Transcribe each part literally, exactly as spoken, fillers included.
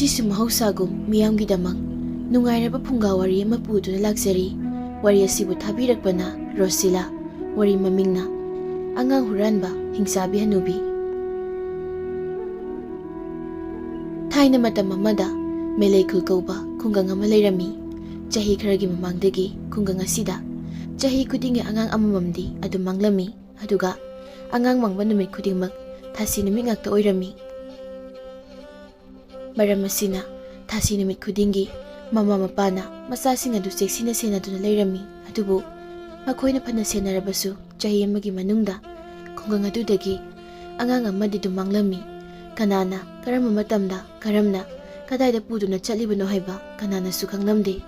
ꯁꯤꯁꯨ ꯃꯍꯧꯁꯥꯒꯨꯝ ꯃꯤꯌꯥꯝꯒꯤꯗꯃꯛ ꯅꯨꯡꯉꯥꯏꯔꯕ ꯐꯨꯡꯒꯥ ꯋꯥꯔꯤ ꯑꯃ ꯄꯨꯗꯨꯅ ꯂꯥꯛꯆꯔꯤ꯫ ꯋꯥꯔꯤ ꯑꯁꯤꯕꯨ ꯊꯥꯕꯤꯔꯛꯄꯅ ꯔꯣꯁꯤꯂꯥ꯫ ꯋꯥꯔꯤ ꯃꯃꯤꯡꯅ ꯑꯉꯥꯡ ꯍꯨꯔꯥꯟꯕ ꯍꯤꯡꯆꯥꯕꯤ ꯍꯅꯨꯕꯤ꯫ ꯊꯥꯏꯅ ꯃꯇꯝ ꯑꯃꯗ ꯃꯦꯂꯩꯈꯨꯜ ꯀꯧꯕ ꯈꯨꯡꯒꯪ ꯑꯃ ꯂꯩꯔꯝꯃꯤ꯫ ꯆꯍꯤ ꯈꯔꯒꯤ ꯃꯃꯥꯡꯗꯒꯤ ꯈꯨꯡꯒꯪ ꯑꯁꯤꯗ ꯆꯍꯤ ꯈꯨꯗꯤꯡꯒꯤ ꯑꯉꯥꯡ ꯑꯃꯃꯝꯗꯤ ꯑꯗꯨꯝ ꯃꯥꯡꯂꯝꯃꯤ꯫ ꯑꯗꯨꯒ ꯑꯉꯥꯡ ꯃꯥꯡꯕ ꯅꯨꯃꯤꯠ ꯈꯨꯗꯤꯡꯃꯛ ꯊꯥꯁꯤ ꯅꯨꯃꯤꯠ ꯉꯥꯛꯇ ꯑꯣꯏꯔꯝꯃꯤ꯫ ꯃꯔꯝ ꯑꯁꯤꯅ ꯊꯥꯁꯤ ꯅꯨꯃꯤꯠ ꯈꯨꯗꯤꯡꯒꯤ ꯃꯃꯥ ꯃꯄꯥꯅ ꯃꯆꯥꯁꯤꯡ ꯑꯗꯨ ꯆꯦꯛꯁꯤꯟꯅ ꯁꯦꯟꯅꯗꯨꯅ ꯂꯩꯔꯝꯃꯤ꯫ ꯑꯗꯨꯕꯨ ꯃꯈꯣꯏꯅ ꯐꯅ ꯁꯦꯟꯅꯔꯕꯁꯨ ꯆꯍꯤ ꯑꯃꯒꯤ ꯃꯅꯨꯡꯗ ꯈꯨꯡꯒꯪ ꯑꯗꯨꯗꯒꯤ ꯑꯉꯥꯡ ꯑꯃꯗꯤ ꯑꯗꯨꯝ ꯃꯥꯡꯂꯝꯃꯤ꯫ ꯀꯅꯥꯅ ꯀꯔꯝꯕ ꯃꯇꯝꯗ ꯀꯔꯝꯅ ꯀꯗꯥꯏꯗ ꯄꯨꯗꯨꯅ ꯆꯠꯂꯤꯕꯅꯣ ꯍꯥꯏꯕ ꯀꯅꯥꯅꯁꯨ ꯈꯪꯂꯝꯗꯦ꯫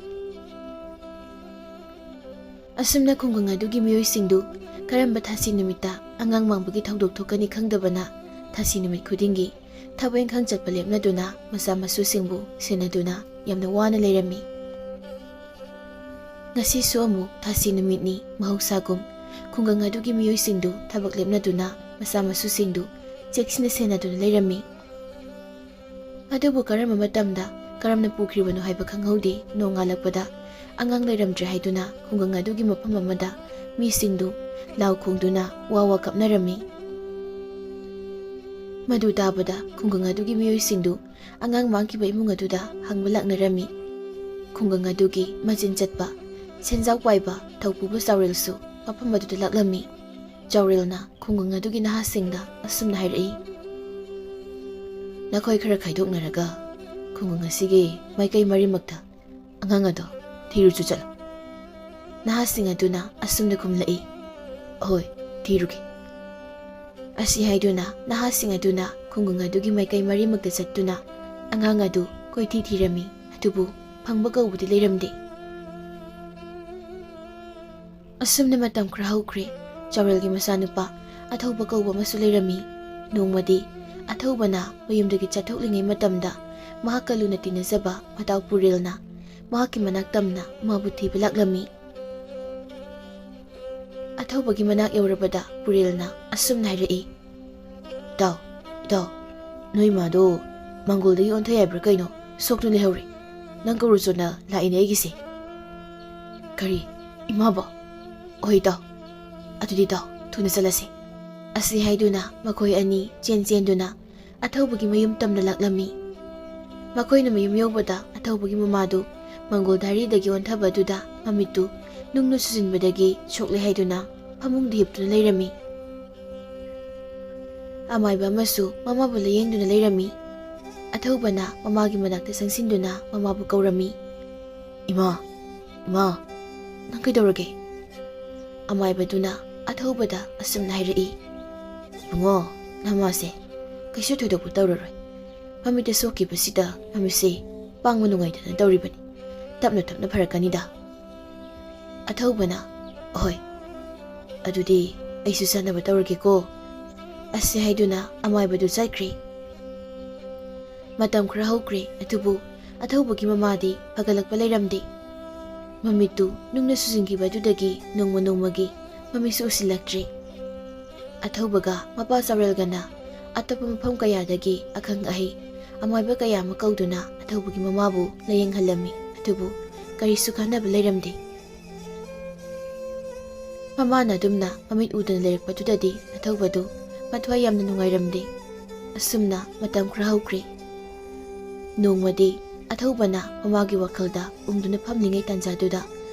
ꯑꯁꯨꯝꯅ ꯈꯨꯡꯒꯪ ꯑꯗꯨꯒꯤ ꯃꯤꯑꯣꯏꯁꯤꯡꯗꯨ ꯀꯔꯝꯕ ꯊꯥꯁꯤ ꯅꯨꯃꯤꯠꯇ ꯑꯉꯥꯡ ꯃꯥꯡꯕꯒꯤ ꯊꯧꯗꯣꯛ ꯊꯣꯛꯀꯅꯤ ꯈꯪꯗꯕꯅ ꯊꯥꯁꯤ ꯅꯨꯃꯤꯠ ꯈꯨꯗꯤꯡꯒꯤ ꯊꯕꯛ ꯏꯪꯈꯥꯡ ꯆꯠꯄ ꯂꯦꯞꯅꯗꯨꯅ ꯃꯆꯥ ꯃꯁꯨꯁꯤꯡꯕꯨ ꯁꯦꯟꯅꯗꯨꯅ ꯌꯥꯝꯅ ꯋꯥꯅ ꯂꯩꯔꯝꯃꯤ꯫ ꯉꯁꯤꯁꯨ ꯑꯃꯨꯛ ꯊꯥꯁꯤ ꯅꯨꯃꯤꯠꯅꯤ꯫ ꯃꯍꯧꯁꯥꯒꯨꯝ ꯈꯨꯡꯒꯪ ꯑꯗꯨꯒꯤ ꯃꯤꯑꯣꯏꯁꯤꯡꯗꯨ ꯊꯕꯛ ꯂꯦꯞꯅꯗꯨꯅ ꯃꯆꯥ ꯃꯁꯨꯁꯤꯡꯗꯨ ꯆꯦꯛꯁꯤꯟꯅ ꯁꯦꯟꯅꯗꯨꯅ ꯂꯩꯔꯝꯃꯤ꯫ ꯑꯗꯨꯕꯨ ꯀꯔꯝꯕ ꯃꯇꯝꯗ ꯀꯔꯝꯅ ꯄꯨꯈ꯭ꯔꯤꯕꯅꯣ ꯍꯥꯏꯕ ꯈꯪꯍꯧꯗꯦ꯫ ꯅꯣꯡꯉꯥꯜꯂꯛꯄꯗ ꯑꯉꯥꯡ ꯂꯩꯔꯝꯗ꯭ꯔꯦ ꯍꯥꯏꯗꯨꯅ ꯈꯨꯡꯒꯪ ꯑꯗꯨꯒꯤ ꯃꯐꯝ ꯑꯃꯗ ꯃꯤꯁꯤꯡꯗꯨ ꯂꯥꯎ ꯈꯣꯡꯗꯨꯅ ꯋꯥ ꯋꯥ ꯀꯞꯅꯔꯝꯃꯤ꯫ ꯃꯗꯨ ꯇꯥꯕꯗ ꯈꯨꯡꯒꯪ ꯑꯗꯨꯒꯤ ꯃꯤꯑꯣꯏꯁꯤꯡꯗꯨ ꯑꯉꯥꯡ ꯃꯥꯡꯈꯤꯕ ꯏꯃꯨꯡ ꯑꯗꯨꯗ ꯍꯪꯕ ꯂꯥꯛꯅꯔꯝꯃꯤ꯫ ꯈꯨꯡꯒꯪ ꯑꯗꯨꯒꯤ ꯃꯆꯤꯟ ꯆꯠꯄ ꯁꯦꯟꯖꯥꯎ ꯄꯥꯏꯕ ꯊꯧꯄꯨꯕ ꯆꯥꯎꯔꯦꯜꯁꯨ ꯃꯐꯝ ꯑꯗꯨꯗ ꯂꯥꯛꯂꯝꯃꯤ꯫ ꯆꯥꯎꯔꯦꯜꯅ ꯈꯨꯡꯒꯪ ꯑꯗꯨꯒꯤ ꯅꯍꯥꯁꯤꯡꯗ ꯑꯁꯨꯝꯅ ꯍꯥꯏꯔꯛꯏ, "ꯅꯈꯣꯏ ꯈꯔ ꯈꯥꯏꯗꯣꯛꯅꯔꯒ ꯈꯨꯡꯒꯪ ꯑꯁꯤꯒꯤ ꯃꯥꯏꯀꯩ ꯃꯔꯤꯃꯛꯇ ꯑꯉꯥꯡ ꯑꯗꯣ ꯊꯤꯔꯨꯆꯣ ꯆꯠꯂꯣ꯫ ꯅꯍꯥꯁꯤꯡ ꯑꯗꯨꯅ ꯑꯁꯨꯝꯅ ꯈꯨꯝꯂꯛꯏ, "ꯍꯣꯏ, ꯊꯤꯔꯨꯒꯦ"꯫ ꯑꯁꯤ ꯍꯥꯏꯗꯨꯅ ꯅꯍꯥꯁꯤꯡ ꯑꯗꯨꯅ ꯈꯨꯡꯒꯪ ꯑꯗꯨꯒꯤ ꯃꯥꯏꯀꯩ ꯃꯔꯤꯃꯛꯇ ꯆꯠꯇꯨꯅ ꯑꯉꯥꯡ ꯑꯗꯨ ꯀꯣꯏꯊꯤ ꯊꯤꯔꯝꯃꯤ꯫ ꯑꯗꯨꯕꯨ ꯐꯪꯕ ꯀꯧꯕꯗꯤ ꯂꯩꯔꯝꯗꯦ꯫ ꯑꯁꯨꯝꯅ ꯃꯇꯝ ꯈꯔ ꯍꯧꯈ꯭ꯔꯦ꯫ ꯆꯥꯎꯔꯦꯜꯒꯤ ꯃꯆꯥꯅꯨꯄꯥ ꯑꯊꯧꯕ ꯀꯧꯕ ꯑꯃꯁꯨ ꯂꯩꯔꯝꯃꯤ꯫ ꯅꯣꯡꯃꯗꯤ ꯑꯊꯧꯕꯅ ꯃꯌꯨꯝꯗꯒꯤ ꯆꯠꯊꯣꯛꯂꯤꯉꯩ ꯃꯇꯝꯗ ꯃꯍꯥꯛꯀ ꯂꯨꯅ ꯇꯤꯟꯅꯖꯕ ꯃꯇꯥꯎ ꯄꯨꯔꯦꯜꯅ ꯃꯍꯥꯛꯀꯤ ꯃꯅꯥꯛ ꯇꯝꯅ ꯃꯥꯕꯨ ꯊꯤꯕ ꯂꯥꯛꯂꯝꯃꯤ꯫ ꯑꯊꯧꯕꯒꯤ ꯃꯅꯥꯛ ꯌꯧꯔꯕꯗ ꯄꯨꯔꯦꯜꯅ ꯑꯁꯨꯝꯅ ꯍꯥꯏꯔꯛꯏ, "ꯏꯇꯥꯎ, ꯏꯇꯥꯎ, ꯅꯣꯏ ꯃꯥꯗꯣ ꯃꯪꯒꯣꯜꯗꯒꯤ ꯑꯣꯟꯊꯣꯛꯑꯦ ꯍꯥꯏꯕ꯭ꯔꯥ ꯀꯩꯅꯣ? ꯁꯣꯛꯇꯨꯅ ꯂꯩꯍꯧꯔꯦ꯫ ꯅꯪ ꯀꯧꯔꯨ ꯆꯣꯅ ꯂꯥꯛꯏꯅꯦ ꯑꯩꯒꯤꯁꯦ꯫ ꯀꯔꯤ? ꯏꯃꯥꯕꯣ? ꯍꯣꯏ ꯇꯥꯎ꯫ ꯑꯗꯨꯗꯤ ꯇꯥꯎ, ꯊꯨꯅ ꯆꯠꯂꯁꯤ꯫ ꯑꯁꯤ ꯍꯥꯏꯗꯨꯅ ꯃꯈꯣꯏ ꯑꯅꯤ ꯆꯦꯟ ꯆꯦꯟꯗꯨꯅ ꯑꯊꯧꯕꯒꯤ ꯃꯌꯨꯝ ꯇꯝꯅ ꯂꯥꯛꯂꯝꯃꯤ꯫ ꯃꯈꯣꯏꯅ ꯃꯌꯨꯝ ꯌꯧꯕꯗ ꯑꯊꯧꯕꯒꯤ ꯃꯃꯥꯗꯨ ꯃꯪꯒꯣꯜ ꯙꯥꯔꯤꯗꯒꯤ ꯑꯣꯟꯊꯕ ꯑꯗꯨꯗ ꯃꯃꯤꯠꯇꯨ ꯅꯨꯡꯅ ꯁꯨꯖꯤꯟꯕꯗꯒꯤ ꯁꯣꯛꯂꯦ ꯍꯥꯏꯗꯨꯅ ꯐꯃꯨꯡꯗ ꯍꯤꯞꯇꯨꯅ ꯂꯩꯔꯝꯃꯤ꯫ ꯑꯃꯥꯏꯕ ꯑꯃꯁꯨ ꯃꯃꯥꯕꯨ ꯂꯥꯌꯦꯡꯗꯨꯅ ꯂꯩꯔꯝꯃꯤ꯫ ꯑꯊꯧꯕꯅ ꯃꯃꯥꯒꯤ ꯃꯅꯥꯛꯇ ꯆꯪꯁꯤꯟꯗꯨꯅ ꯃꯃꯥꯕꯨ ꯀꯧꯔꯝꯃꯤ꯫ "ꯏꯃꯥ, ꯏꯃꯥ, ꯅꯪ ꯀꯩꯗꯧꯔꯒꯦ?" ꯑꯃꯥꯏꯕꯗꯨꯅ ꯑꯊꯧꯕꯗ ꯑꯁꯨꯝꯅ ꯍꯥꯏꯔꯛꯏ, "ꯏꯕꯨꯡꯉꯣ, ꯅꯃꯥꯁꯦ ꯀꯩꯁꯨ ꯊꯣꯏꯗꯣꯛꯄ ꯇꯧꯔꯔꯣꯏ꯫ ꯃꯃꯤꯠꯇ ꯁꯣꯛꯈꯤꯕꯁꯤꯗ ꯃꯃꯤꯠꯁꯦ ꯄꯥꯡꯕ ꯅꯨꯡꯉꯥꯏꯇꯗꯅ ꯇꯧꯔꯤꯕꯅꯤ꯫ ꯇꯞꯅ ꯇꯞꯅ ꯐꯔꯛꯀꯅꯤꯗ꯫" ꯑꯊꯧꯕꯅ, "ꯍꯣꯏ, ꯑꯗꯨꯗꯤ ꯑꯩꯁꯨ ꯆꯥꯅꯕ ꯇꯧꯔꯒꯦꯀꯣ꯫" ꯑꯁꯤ ꯍꯥꯏꯗꯨꯅ ꯑꯃꯥꯏꯕꯗꯨ ꯆꯠꯈ꯭ꯔꯦ꯫ ꯃꯇꯝ ꯈꯔ ꯍꯧꯈ꯭ꯔꯦ, ꯑꯗꯨꯕꯨ ꯑꯊꯧꯕꯒꯤ ꯃꯃꯥꯗꯤ ꯐꯒꯠꯂꯛꯄ ꯂꯩꯔꯝꯗꯦ꯫ ꯃꯃꯤꯠꯇꯨ ꯅꯨꯡꯅ ꯁꯨꯖꯤꯟꯈꯤꯕ ꯑꯗꯨꯗꯒꯤ ꯅꯣꯡꯃ ꯅꯣꯡꯃꯒꯤ ꯃꯃꯤꯠꯁꯨ ꯎꯁꯤꯜꯂꯛꯇ꯭ꯔꯦ꯫ ꯑꯊꯧꯕꯒ ꯃꯄꯥ ꯆꯥꯎꯔꯦꯜꯒꯅ ꯑꯇꯣꯞꯄ ꯃꯐꯝ ꯀꯌꯥꯗꯒꯤ ꯑꯈꯪ ꯑꯍꯩ ꯑꯃꯥꯏꯕ ꯀꯌꯥ ꯑꯃ ꯀꯧꯗꯨꯅ ꯑꯊꯧꯕꯒꯤ ꯃꯃꯥꯕꯨ ꯂꯥꯌꯦꯡꯍꯜꯂꯝꯃꯤ, ꯑꯗꯨꯕꯨ ꯀꯔꯤꯁꯨ ꯀꯥꯟꯅꯕ ꯂꯩꯔꯝꯗꯦ꯫ ꯃꯃꯥꯅ ꯑꯗꯨꯝꯅ ꯃꯃꯤꯠ ꯎꯗꯅ ꯂꯩꯔꯛꯄꯗꯨꯗꯗꯤ ꯑꯊꯧꯕꯗꯨ ꯃꯊ꯭ꯋꯥꯏ ꯌꯥꯝꯅ ꯅꯨꯡꯉꯥꯏꯔꯝꯗꯦ꯫ ꯑꯁꯨꯝꯅ ꯃꯇꯝ ꯈꯔ ꯍꯧꯈ꯭ꯔꯦ꯫ ꯅꯣꯡꯃꯗꯤ ꯑꯊꯧꯕꯅ ꯃꯃꯥꯒꯤ ꯋꯥꯈꯜꯗ ꯎꯪꯗꯨꯅ ꯐꯝꯂꯤꯉꯩ ꯇꯥꯟꯖꯥꯗꯨꯗ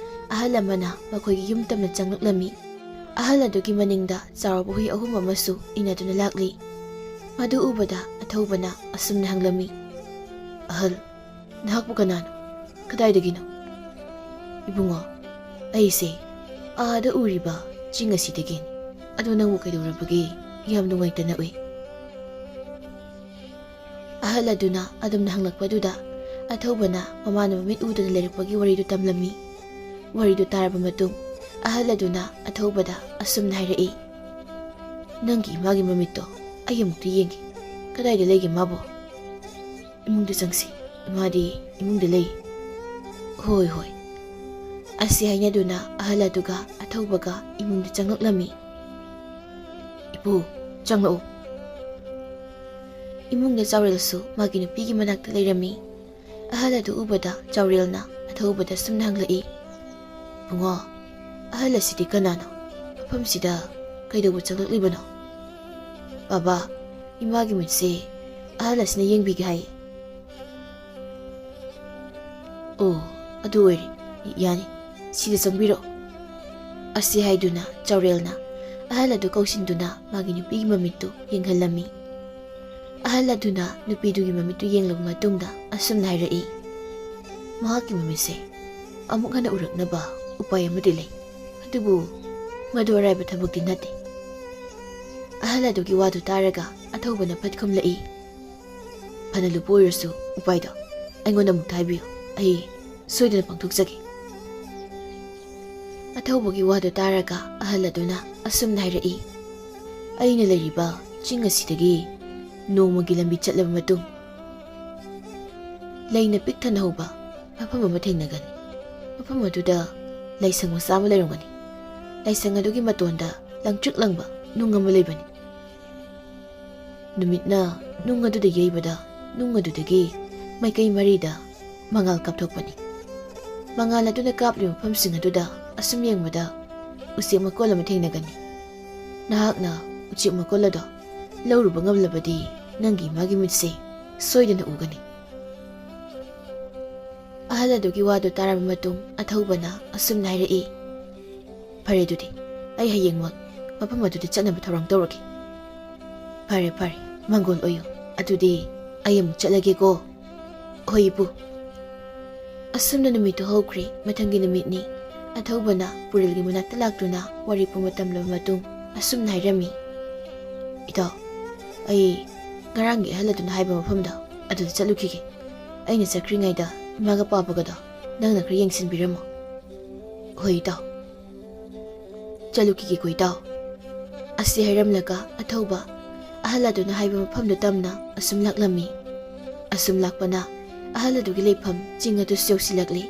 ꯑꯍꯜ ꯑꯃꯅ ꯃꯈꯣꯏꯒꯤ ꯌꯨꯝ ꯇꯝꯅ ꯆꯪꯂꯛꯂꯝꯃꯤ꯫ ꯑꯍꯜ ꯑꯗꯨꯒꯤ ꯃꯅꯤꯡꯗ ꯆꯥꯎꯔꯕ ꯍꯨꯏ ꯑꯍꯨꯝ ꯑꯃꯁꯨ ꯏꯟꯅꯗꯨꯅ ꯂꯥꯛꯂꯤ꯫ ꯃꯗꯨ ꯎꯕꯗ ꯑꯊꯧꯕꯅ ꯑꯁꯨꯝꯅ ꯍꯪꯂꯝꯃꯤ, "ꯑꯍꯜ, ꯅꯍꯥꯛꯄꯨ ꯀꯅꯥꯅꯣ? ꯀꯗꯥꯏꯗꯒꯤꯅꯣ?" "ꯏꯕꯨꯡꯉꯣ, ꯑꯩꯁꯦ ꯑꯥꯗ ꯎꯔꯤꯕ ꯆꯤꯡ ꯑꯁꯤꯗꯒꯤꯅꯤ꯫ ꯑꯗꯣ ꯅꯪꯕꯨ ꯀꯩꯗꯧꯔꯕꯒꯦ? ꯌꯥꯝ ꯅꯨꯡꯉꯥꯏꯇꯅ ꯎꯏ꯫" ꯑꯍꯜ ꯑꯗꯨꯅ ꯑꯗꯨꯝꯅ ꯍꯪꯂꯛꯄꯗꯨꯗ ꯑꯊꯧꯕꯅ ꯃꯃꯥꯅ ꯃꯃꯤꯠ ꯎꯗꯅ ꯂꯩꯔꯛꯄꯒꯤ ꯋꯥꯔꯤꯗꯨ ꯇꯝꯂꯝꯃꯤ꯫ ꯋꯥꯔꯤꯗꯨ ꯇꯥꯔꯕ ꯃꯇꯨꯡ ꯑꯍꯜ ꯑꯗꯨꯅ ꯑꯊꯧꯕꯗ ꯑꯁꯨꯝꯅ ꯍꯥꯏꯔꯛꯏ, "ꯅꯪꯒꯤ ꯏꯃꯥꯒꯤ ꯃꯃꯤꯠꯇꯣ ꯑꯩ ꯑꯃꯨꯛꯇ ꯌꯦꯡꯒꯦ꯫ ꯀꯗꯥꯏꯗ ꯂꯩꯒꯦ ꯃꯥꯕꯣ?" "ꯏꯃꯨꯡꯗ ꯆꯪꯁꯤ, ꯏꯃꯥꯗꯤ ꯏꯃꯨꯡꯗ ꯂꯩ꯫" "ꯍꯣꯏ, ꯍꯣꯏ꯫" ꯑꯁꯤ ꯍꯥꯏꯅꯗꯨꯅ ꯑꯍꯜ ꯑꯗꯨꯒ ꯑꯊꯧꯕꯒ ꯏꯃꯨꯡꯗ ꯆꯪꯂꯛꯂꯝꯃꯤ꯫ "ꯏꯄꯨ, ꯆꯪꯂꯛꯎ꯫" ꯏꯃꯨꯡꯗ ꯆꯥꯎꯔꯦꯜꯁꯨ ꯃꯥꯒꯤ ꯅꯨꯄꯤꯒꯤ ꯃꯅꯥꯛꯇ ꯂꯩꯔꯝꯃꯤ꯫ ꯑꯍꯜ ꯑꯗꯨ ꯎꯕꯗ ꯆꯥꯎꯔꯦꯜꯅ ꯑꯊꯧꯕꯗ ꯁꯨꯝꯅ ꯍꯪꯂꯛꯏ, "ꯏꯕꯨꯡꯉꯣ, ꯑꯍꯜ ꯑꯁꯤꯗꯤ ꯀꯅꯥꯅꯣ? ꯃꯐꯝꯁꯤꯗ ꯀꯩꯗꯧꯕ ꯆꯪꯂꯛꯂꯤꯕꯅꯣ?" "ꯕꯥꯕꯥ, ꯏꯃꯥꯒꯤ ꯃꯤꯠꯁꯦ ꯑꯍꯜ ꯑꯁꯤꯅ ꯌꯦꯡꯕꯤꯒꯦ ꯍꯥꯏ꯫" "ꯑꯣ, ꯑꯗꯨ ꯑꯣꯏꯔꯦ, ꯌꯥꯅꯤ, ꯁꯤꯗ ꯆꯪꯕꯤꯔꯛꯑꯣ꯫" ꯑꯁꯤ ꯍꯥꯏꯗꯨꯅ ꯆꯥꯎꯔꯦꯜꯅ ꯑꯍꯜ ꯑꯗꯨ ꯀꯧꯁꯤꯟꯗꯨꯅ ꯃꯥꯒꯤ ꯅꯨꯄꯤꯒꯤ ꯃꯃꯤꯠꯇꯨ ꯌꯦꯡꯍꯜꯂꯝꯃꯤ꯫ ꯑꯍꯜ ꯑꯗꯨꯅ ꯅꯨꯄꯤꯗꯨꯒꯤ ꯃꯃꯤꯠꯇꯨ ꯌꯦꯡꯂꯕ ꯃꯇꯨꯡꯗ ꯑꯁꯨꯝꯅ ꯍꯥꯏꯔꯛꯏ, "ꯃꯍꯥꯛꯀꯤ ꯃꯃꯤꯠꯁꯦ ꯑꯃꯨꯛ ꯍꯟꯅ ꯎꯔꯛꯅꯕ ꯎꯄꯥꯏ ꯑꯃꯗꯤ ꯂꯩ, ꯑꯗꯨꯕꯨ ꯃꯗꯨ ꯑꯔꯥꯏꯕ ꯊꯕꯛꯇꯤ ꯅꯠꯇꯦ꯫" ꯑꯍꯜ ꯑꯗꯨꯒꯤ ꯋꯥꯗꯨ ꯇꯥꯔꯒ ꯑꯊꯧꯕꯅ ꯐꯠ ꯈꯨꯝꯂꯛꯏ, "ꯐꯅ ꯂꯨꯕ ꯑꯣꯏꯔꯁꯨ ꯎꯄꯥꯏꯗꯣ ꯑꯩꯉꯣꯟꯗ ꯑꯃꯨꯛꯇ ꯍꯥꯏꯕꯤꯌꯨ, ꯑꯩ ꯁꯣꯏꯗꯅ ꯄꯥꯡꯊꯣꯛꯆꯒꯦ꯫" ꯑꯊꯧꯕꯒꯤ ꯋꯥꯗꯨ ꯇꯥꯔꯒ ꯑꯍꯜ ꯑꯗꯨꯅ ꯑꯁꯨꯝꯅ ꯍꯥꯏꯔꯛꯏ, "ꯑꯩꯅ ꯂꯩꯔꯤꯕ ꯆꯤꯡ ꯑꯁꯤꯗꯒꯤ ꯅꯣꯡꯃꯒꯤ ꯂꯝꯕꯤ ꯆꯠꯂꯕ ꯃꯇꯨꯡ, ꯂꯩꯅ ꯄꯤꯛ ꯊꯟꯅ ꯍꯧꯕ ꯃꯐꯝ ꯑꯃ ꯊꯦꯡꯅꯒꯅꯤ꯫ ꯃꯐꯝ ꯑꯗꯨꯗ ꯂꯥꯏꯁꯪ ꯃꯆꯥ ꯑꯃ ꯂꯩꯔꯝꯒꯅꯤ꯫ ꯂꯥꯏꯁꯪ ꯑꯗꯨꯒꯤ ꯃꯇꯣꯟꯗ ꯂꯪꯇ꯭ꯔꯤꯛ ꯂꯪꯕ ꯅꯨꯡ ꯑꯃ ꯂꯩꯕꯅꯤ꯫ ꯅꯨꯃꯤꯠꯅ ꯅꯨꯡ ꯑꯗꯨꯗ ꯌꯩꯕꯗ, ꯅꯨꯡ ꯑꯗꯨꯗꯒꯤ ꯃꯥꯏꯀꯩ ꯃꯔꯤꯗ ꯃꯉꯥꯜ ꯀꯥꯞꯊꯣꯛꯄꯅꯤ꯫ ꯃꯉꯥꯜ ꯑꯗꯨꯅ ꯀꯥꯞꯂꯤꯕ ꯃꯐꯝꯁꯤꯡ ꯑꯗꯨꯗ ꯑꯁꯨꯝ ꯌꯦꯡꯕꯗ ꯎꯆꯦꯛ ꯃꯀꯣꯜ ꯑꯃ ꯊꯦꯡꯅꯒꯅꯤ꯫ ꯅꯍꯥꯛꯅ ꯎꯆꯦꯛ ꯃꯀꯣꯜ ꯑꯗꯣ ꯂꯧꯔꯨꯕ ꯉꯝꯂꯕꯗꯤ ꯅꯪꯒꯤ ꯏꯃꯥꯒꯤ ꯃꯤꯠꯁꯦ ꯁꯣꯏꯗꯅ ꯎꯒꯅꯤ꯫" ꯑꯍꯜ ꯑꯗꯨꯒꯤ ꯋꯥꯗꯨ ꯇꯥꯔꯕ ꯃꯇꯨꯡ ꯑꯊꯧꯕꯅ ꯑꯁꯨꯝꯅ ꯍꯥꯏꯔꯛꯏ, "ꯐꯔꯦ, ꯑꯗꯨꯗꯤ ꯑꯩ ꯍꯌꯦꯡꯃꯛ ꯃꯐꯝ ꯑꯗꯨꯗ ꯆꯠꯅꯕ ꯊꯧꯔꯥꯡ ꯇꯧꯔꯒꯦ꯫" "ꯐꯔꯦ, ꯐꯔꯦ, ꯃꯪꯒꯣꯜ ꯑꯣꯏꯌꯨ꯫ ꯑꯗꯨꯗꯤ ꯑꯩ ꯑꯃꯨꯛ ꯆꯠꯂꯒꯦꯀꯣ꯫" "ꯍꯣꯏ, ꯏꯄꯨ꯫" ꯑꯁꯨꯝꯅ ꯅꯨꯃꯤꯠꯇꯨ ꯍꯧꯈ꯭ꯔꯦ꯫ ꯃꯊꯪꯒꯤ ꯅꯨꯃꯤꯠꯅꯤ꯫ ꯑꯊꯧꯕꯅ ꯄꯨꯔꯦꯜꯒꯤ ꯃꯅꯥꯛꯇ ꯂꯥꯛꯇꯨꯅ ꯋꯥꯔꯤ ꯄꯨꯝꯕ ꯇꯝꯂꯕ ꯃꯇꯨꯡ ꯑꯁꯨꯝꯅ ꯍꯥꯏꯔꯝꯃꯤ, "ꯏꯇꯥꯎ, ꯑꯩ ꯉꯔꯥꯡꯒꯤ ꯑꯍꯜ ꯑꯗꯨꯅ ꯍꯥꯏꯕ ꯃꯐꯝꯗꯣ ꯑꯗꯨꯗ ꯆꯠꯂꯨꯈꯤꯒꯦ꯫ ꯑꯩꯅ ꯆꯠꯈ꯭ꯔꯤꯉꯩꯗ ꯏꯃꯥꯒ ꯄꯥꯕꯒꯗꯣ ꯅꯪꯅ ꯈꯔ ꯌꯦꯡꯁꯤꯟꯕꯤꯔꯝꯃꯣ꯫" "ꯍꯣꯏ, ꯏꯇꯥꯎ꯫ ꯆꯠꯂꯨꯈꯤꯒꯦꯀꯣ, ꯏꯇꯥꯎ꯫" ꯑꯁꯤ ꯍꯥꯏꯔꯝꯂꯒ ꯑꯊꯧꯕ ꯑꯍꯜ ꯑꯗꯨꯅ ꯍꯥꯏꯕ ꯃꯐꯝꯗꯨ ꯇꯝꯅ ꯑꯁꯨꯝ ꯂꯥꯛꯂꯝꯃꯤ꯫ ꯑꯁꯨꯝ ꯂꯥꯛꯄꯅ ꯑꯍꯜ ꯑꯗꯨꯒꯤ ꯂꯩꯐꯝ ꯆꯤꯡ ꯑꯗꯨꯁꯨ ꯌꯧꯁꯤꯜꯂꯛꯂꯤ꯫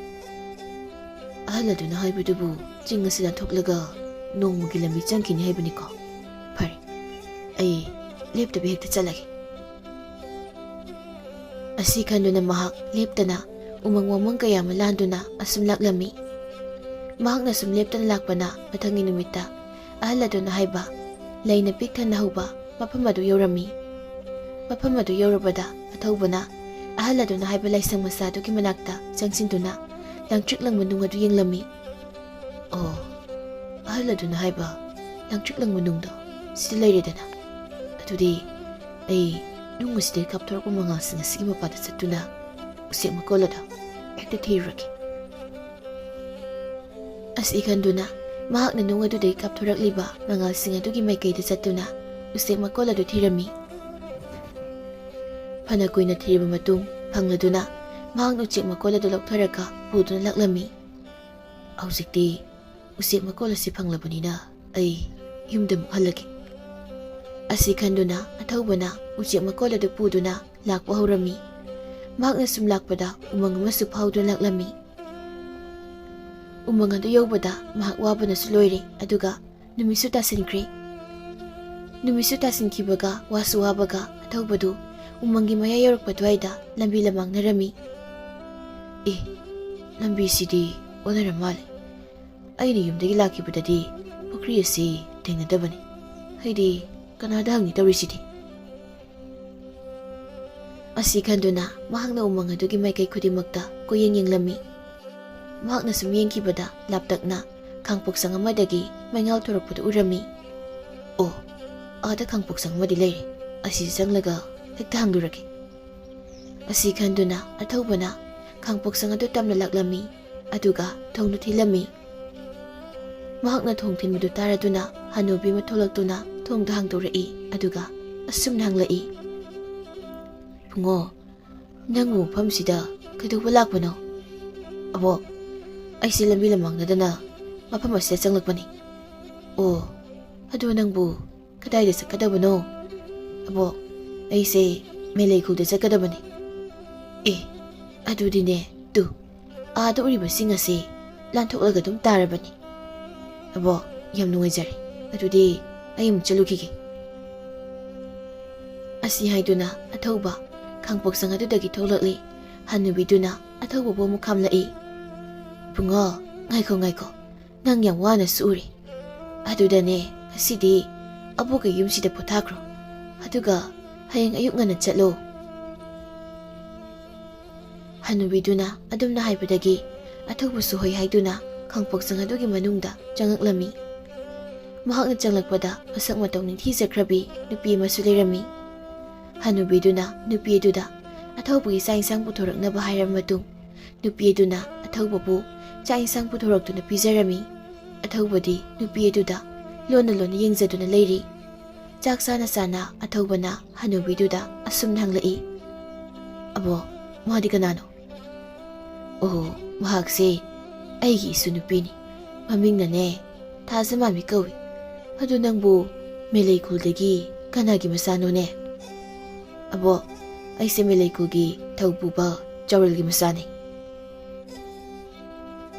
"ꯑꯍꯜ ꯑꯗꯨꯅ ꯍꯥꯏꯕꯗꯨꯕꯨ ꯆꯤꯡ ꯑꯁꯤ ꯂꯥꯟꯊꯣꯛꯂꯒ ꯅꯣꯡꯃꯒꯤ ꯂꯝꯕꯤ ꯆꯪꯈꯤꯅꯤ ꯍꯥꯏꯕꯅꯤꯀꯣ? ꯐꯔꯦ, ꯑꯩ ꯂꯦꯞꯇꯕꯤ ꯍꯦꯛꯇ ꯆꯠꯂꯒꯦ꯫" ꯑꯁꯤ ꯈꯟꯗꯨꯅ ꯃꯍꯥꯛ ꯂꯦꯞꯇꯅ ꯎꯃꯪ ꯋꯥꯃꯪ ꯀꯌꯥ ꯑꯃ ꯂꯥꯟꯗꯨꯅ ꯑꯁꯨꯝ ꯂꯥꯛꯂꯝꯃꯤ꯫ ꯃꯍꯥꯛꯅ ꯁꯨꯝ ꯂꯦꯞꯇꯅ ꯂꯥꯛꯄꯅ ꯃꯊꯪꯒꯤ ꯅꯨꯃꯤꯠꯇ ꯑꯍꯜ ꯑꯗꯨꯅ ꯍꯥꯏꯕ ꯂꯩꯅ ꯄꯤꯛ ꯊꯟꯅ ꯍꯧꯕ ꯃꯐꯝ ꯑꯗꯨ ꯌꯧꯔꯝꯃꯤ꯫ ꯃꯐꯝ ꯑꯗꯨ ꯌꯧꯔꯕꯗ ꯑꯊꯧꯕꯅ ꯑꯍꯜ ꯑꯗꯨꯅ ꯍꯥꯏꯕ ꯂꯥꯏꯁꯪ ꯃꯆꯥ ꯑꯗꯨꯒꯤ ꯃꯅꯥꯛꯇ ꯆꯪꯁꯤꯟꯗꯨꯅ ꯂꯪꯇ꯭ꯔꯤꯛ ꯂꯪꯕ ꯅꯨꯡ ꯑꯗꯨ ꯌꯦꯡꯂꯝꯃꯤ꯫ "ꯑꯣ, ꯑꯍꯜ ꯑꯗꯨꯅ ꯍꯥꯏꯕ ꯂꯪꯇ꯭ꯔꯤꯛ ꯂꯪꯕ ꯅꯨꯡꯗꯣ ꯁꯤꯗ ꯂꯩꯔꯦꯗꯅ꯫ ꯑꯗꯨꯗꯤ ꯑꯩ ꯅꯨꯡ ꯑꯁꯤꯗꯒꯤ ꯀꯥꯞꯊꯣꯔꯛꯄ ꯃꯉꯥꯜꯁꯤꯡ ꯑꯁꯤꯒꯤ ꯃꯄꯥꯗ ꯆꯠꯇꯨꯅ ꯎꯆꯦꯛ ꯃꯀꯣꯜ ꯑꯗꯣ ꯍꯦꯛꯇ ꯊꯤꯔꯨꯔꯒꯦ꯫" ꯑꯁꯤ ꯈꯟꯗꯨꯅ ꯃꯍꯥꯛꯅ ꯅꯨꯡ ꯑꯗꯨꯗꯒꯤ ꯀꯥꯞꯊꯣꯔꯛꯂꯤꯕ ꯃꯉꯥꯜꯁꯤꯡ ꯑꯗꯨꯒꯤ ꯃꯥꯏꯀꯩꯗ ꯆꯠꯇꯨꯅ ꯎꯆꯦꯛ ꯃꯀꯣꯜ ꯑꯗꯨ ꯊꯤꯔꯝꯃꯤ꯫ ꯐꯅ ꯀꯨꯏꯅ ꯊꯤꯔꯕ ꯃꯇꯨꯡ ꯐꯪꯂꯗꯨꯅ ꯃꯍꯥꯛꯅ ꯎꯆꯦꯛ ꯃꯀꯣꯜ ꯑꯗꯨ ꯂꯧꯊꯔꯒ ꯄꯨꯗꯨꯅ ꯂꯥꯛꯂꯝꯃꯤ꯫ "ꯍꯧꯖꯤꯛꯇꯤ ꯎꯆꯦꯛ ꯃꯀꯣꯜ ꯑꯁꯤ ꯐꯪꯂꯕꯅꯤꯅ ꯑꯩ ꯌꯨꯝꯗ ꯑꯃꯨꯛ ꯍꯜꯂꯒꯦ꯫" ꯑꯁꯤ ꯈꯟꯗꯨꯅ ꯑꯊꯧꯕꯅ ꯎꯆꯦꯛ ꯃꯀꯣꯜ ꯑꯗꯨ ꯄꯨꯗꯨꯅ ꯂꯥꯛꯄ ꯍꯧꯔꯝꯃꯤ꯫ ꯃꯍꯥꯛꯅ ꯁꯨꯝ ꯂꯥꯛꯄꯗ ꯎꯃꯪ ꯑꯃꯁꯨ ꯐꯥꯎꯗꯨꯅ ꯂꯥꯛꯂꯝꯃꯤ꯫ ꯎꯃꯪ ꯑꯗꯨ ꯌꯧꯕꯗ ꯃꯍꯥꯛ ꯋꯥꯕꯅꯁꯨ ꯂꯣꯏꯔꯦ, ꯑꯗꯨꯒ ꯅꯨꯃꯤꯠꯁꯨ ꯇꯥꯁꯤꯟꯈ꯭ꯔꯦ꯫ ꯅꯨꯃꯤꯠꯁꯨ ꯇꯥꯁꯤꯟꯈꯤꯕꯒ ꯋꯥꯁꯨ ꯋꯥꯕꯒ ꯑꯊꯧꯕꯗꯨ ꯎꯃꯪꯒꯤ ꯃꯌꯥꯏ ꯌꯧꯔꯛꯄ ꯑꯗꯨꯋꯥꯏꯗ ꯂꯝꯕꯤ ꯂꯃꯥꯡꯅꯔꯝꯃꯤ꯫ "ꯑꯦ, ꯂꯝꯕꯤꯁꯤꯗꯤ ꯑꯣꯟꯅꯔ ꯃꯥꯜꯂꯦ꯫ ꯑꯩꯅ ꯌꯨꯝꯗꯒꯤ ꯂꯥꯛꯈꯤꯕꯗꯗꯤ ꯄꯨꯈ꯭ꯔꯤ ꯑꯁꯤ ꯊꯦꯡꯅꯗꯕꯅꯤ꯫ ꯑꯩꯗꯤ ꯀꯅꯥꯗ ꯍꯪꯅꯤ ꯇꯧꯔꯤꯁꯤꯗꯤ?" ꯑꯁꯤ ꯈꯟꯗꯨꯅ ꯃꯍꯥꯛꯅ ꯎꯃꯪ ꯑꯗꯨꯒꯤ ꯃꯥꯏꯀꯩ ꯈꯨꯗꯤꯡꯃꯛꯇ ꯀꯣꯏꯌꯦꯡ ꯌꯦꯡꯂꯝꯃꯤ꯫ ꯃꯍꯥꯛꯅ ꯁꯨꯝ ꯌꯦꯡꯈꯤꯕꯗ ꯂꯥꯞꯇꯛꯅ ꯈꯥꯡꯄꯣꯛꯁꯪ ꯑꯃꯗꯒꯤ ꯃꯩꯉꯥꯜ ꯊꯣꯔꯛꯄꯗꯨ ꯎꯔꯝꯃꯤ꯫ "ꯑꯣ, ꯑꯥꯗ ꯈꯥꯡꯄꯣꯛꯁꯪ ꯑꯃꯗꯤ ꯂꯩꯔꯦ꯫ ꯑꯁꯤꯗ ꯆꯪꯂꯒ ꯍꯦꯛꯇ ꯍꯪꯂꯨꯔꯒꯦ꯫" ꯑꯁꯤ ꯈꯟꯗꯨꯅ ꯑꯊꯧꯕꯅ ꯈꯥꯡꯄꯣꯛꯁꯪ ꯑꯗꯨ ꯇꯞꯅ ꯂꯥꯛꯂꯝꯃꯤ, ꯑꯗꯨꯒ ꯊꯣꯡꯗꯨ ꯊꯤꯜꯂꯝꯃꯤ꯫ ꯃꯍꯥꯛꯅ ꯊꯣꯡ ꯊꯤꯟꯕꯗꯨ ꯇꯥꯔꯗꯨꯅ ꯍꯅꯨꯕꯤ ꯑꯃ ꯊꯣꯛꯂꯛꯇꯨꯅ ꯊꯣꯡꯗꯨ ꯍꯥꯡꯗꯣꯔꯛꯏ, ꯑꯗꯨꯒ ꯑꯁꯨꯝꯅ ꯍꯪꯂꯛꯏ, "ꯏꯕꯨꯡꯉꯣ, ꯅꯪꯕꯨ ꯃꯐꯝꯁꯤꯗ ꯀꯩꯗꯧꯕ ꯂꯥꯛꯄꯅꯣ?" "ꯑꯕꯣꯛ, ꯑꯩꯁꯦ ꯂꯝꯕꯤ ꯂꯃꯥꯡꯅꯗꯅ ꯃꯐꯝ ꯑꯁꯤꯗ ꯆꯪꯂꯛꯄꯅꯤ꯫" "ꯑꯣ, ꯑꯗꯨ ꯅꯪꯕꯨ ꯀꯗꯥꯏꯗ ꯆꯠꯀꯗꯕꯅꯣ?" "ꯑꯕꯣꯛ, ꯑꯩꯁꯦ ꯃꯦꯂꯩꯈꯨꯜꯗ ꯆꯠꯀꯗꯕꯅꯤ꯫" "ꯑꯦ, ꯑꯗꯨꯗꯤꯅꯦ, ꯇꯨ, ꯑꯥꯗ ꯎꯔꯤꯕꯁꯤꯡ ꯑꯁꯤ ꯂꯥꯟꯊꯣꯛꯂꯒ ꯑꯗꯨꯝ ꯇꯥꯔꯕꯅꯤ꯫" "ꯑꯕꯣꯛ, ꯌꯥꯝ ꯅꯨꯡꯉꯥꯏꯖꯔꯦ꯫ ꯑꯗꯨꯗꯤ ꯑꯩ ꯑꯃꯨꯛ ꯆꯠꯂꯨꯈꯤꯒꯦ꯫" ꯑꯁꯤ ꯍꯥꯏꯗꯨꯅ ꯑꯊꯧꯕ ꯈꯥꯡꯄꯣꯛꯁꯪ ꯑꯗꯨꯗꯒꯤ ꯊꯣꯛꯂꯛꯂꯤ꯫ ꯍꯅꯨꯕꯤꯗꯨꯅ ꯑꯊꯧꯕꯕꯨ ꯑꯃꯨꯛ ꯈꯥꯝꯂꯛꯏ꯫ "ꯕꯨꯡꯉꯣ, ꯉꯥꯏꯈꯣ, ꯉꯥꯏꯈꯣ, ꯅꯪ ꯌꯥꯝ ꯋꯥꯅ ꯁꯨꯔꯦ꯫ ꯑꯗꯨꯗꯅꯦ, ꯉꯁꯤꯗꯤ ꯑꯕꯣꯛꯀꯤ ꯌꯨꯝꯁꯤꯗ ꯄꯣꯊꯥꯈ꯭ꯔꯣ꯫ ꯑꯗꯨꯒ ꯍꯌꯦꯡ ꯑꯌꯨꯛ ꯉꯟꯅ ꯆꯠꯂꯣ"꯫ ꯍꯅꯨꯕꯤꯗꯨꯅ ꯑꯗꯨꯝꯅ ꯍꯥꯏꯕꯗꯒꯤ ꯑꯊꯧꯕꯁꯨ ꯍꯣꯏ ꯍꯥꯏꯗꯨꯅ ꯈꯥꯡꯄꯣꯛꯁꯪ ꯑꯗꯨꯒꯤ ꯃꯅꯨꯡꯗ ꯆꯪꯉꯛꯂꯝꯃꯤ꯫ ꯃꯍꯥꯛꯅ ꯆꯪꯂꯛꯄꯗ ꯃꯁꯛ ꯃꯇꯧ ꯅꯤꯡꯊꯤꯖꯈ꯭ꯔꯕꯤ ꯅꯨꯄꯤ ꯑꯃꯁꯨ ꯂꯩꯔꯝꯃꯤ꯫ ꯍꯅꯨꯕꯤꯗꯨꯅ ꯅꯨꯄꯤ ꯑꯗꯨꯗ ꯑꯊꯧꯕꯒꯤ ꯆꯥꯛ ꯏꯟꯁꯥꯡ ꯄꯨꯊꯣꯔꯛꯅꯕ ꯍꯥꯏꯔꯕ ꯃꯇꯨꯡ, ꯅꯨꯄꯤ ꯑꯗꯨꯅ ꯑꯊꯧꯕꯕꯨ ꯆꯥꯛ ꯏꯟꯁꯥꯡ ꯄꯨꯊꯣꯔꯛꯇꯨꯅ ꯄꯤꯖꯔꯝꯃꯤ꯫ ꯑꯊꯧꯕꯗꯤ ꯅꯨꯄꯤ ꯑꯗꯨꯗ ꯂꯣꯟꯅ ꯂꯣꯟꯅ ꯌꯦꯡꯖꯗꯨꯅ ꯂꯩꯔꯤ꯫ ꯆꯥꯛ ꯆꯥꯅ ꯆꯥꯅ ꯑꯊꯧꯕꯅ ꯍꯅꯨꯕꯤꯗꯨꯗ ꯑꯁꯨꯝꯅ ꯍꯪꯂꯛꯏ, "ꯑꯕꯣ, ꯃꯥꯗꯤ ꯀꯅꯥꯅꯣ?" "ꯑꯣ, ꯃꯍꯥꯛꯁꯦ ꯑꯩꯒꯤ ꯏꯁꯨ ꯅꯨꯄꯤꯅꯤ꯫ ꯃꯃꯤꯡꯅꯅꯦ, ꯊꯥꯖꯃꯥꯟꯕꯤ ꯀꯧꯏ꯫ ꯑꯗꯨ ꯅꯪꯕꯨ ꯃꯦꯂꯩꯀꯨꯜꯗꯒꯤ ꯀꯅꯥꯒꯤ ꯃꯆꯥꯅꯣꯅꯦ?" "ꯑꯕꯣ, ꯑꯩꯁꯦ ꯃꯦꯂꯩꯀꯨꯜꯒꯤ ꯊꯧꯄꯨꯕ ꯆꯥꯎꯔꯦꯜꯒꯤ ꯃꯆꯥꯅꯤ"꯫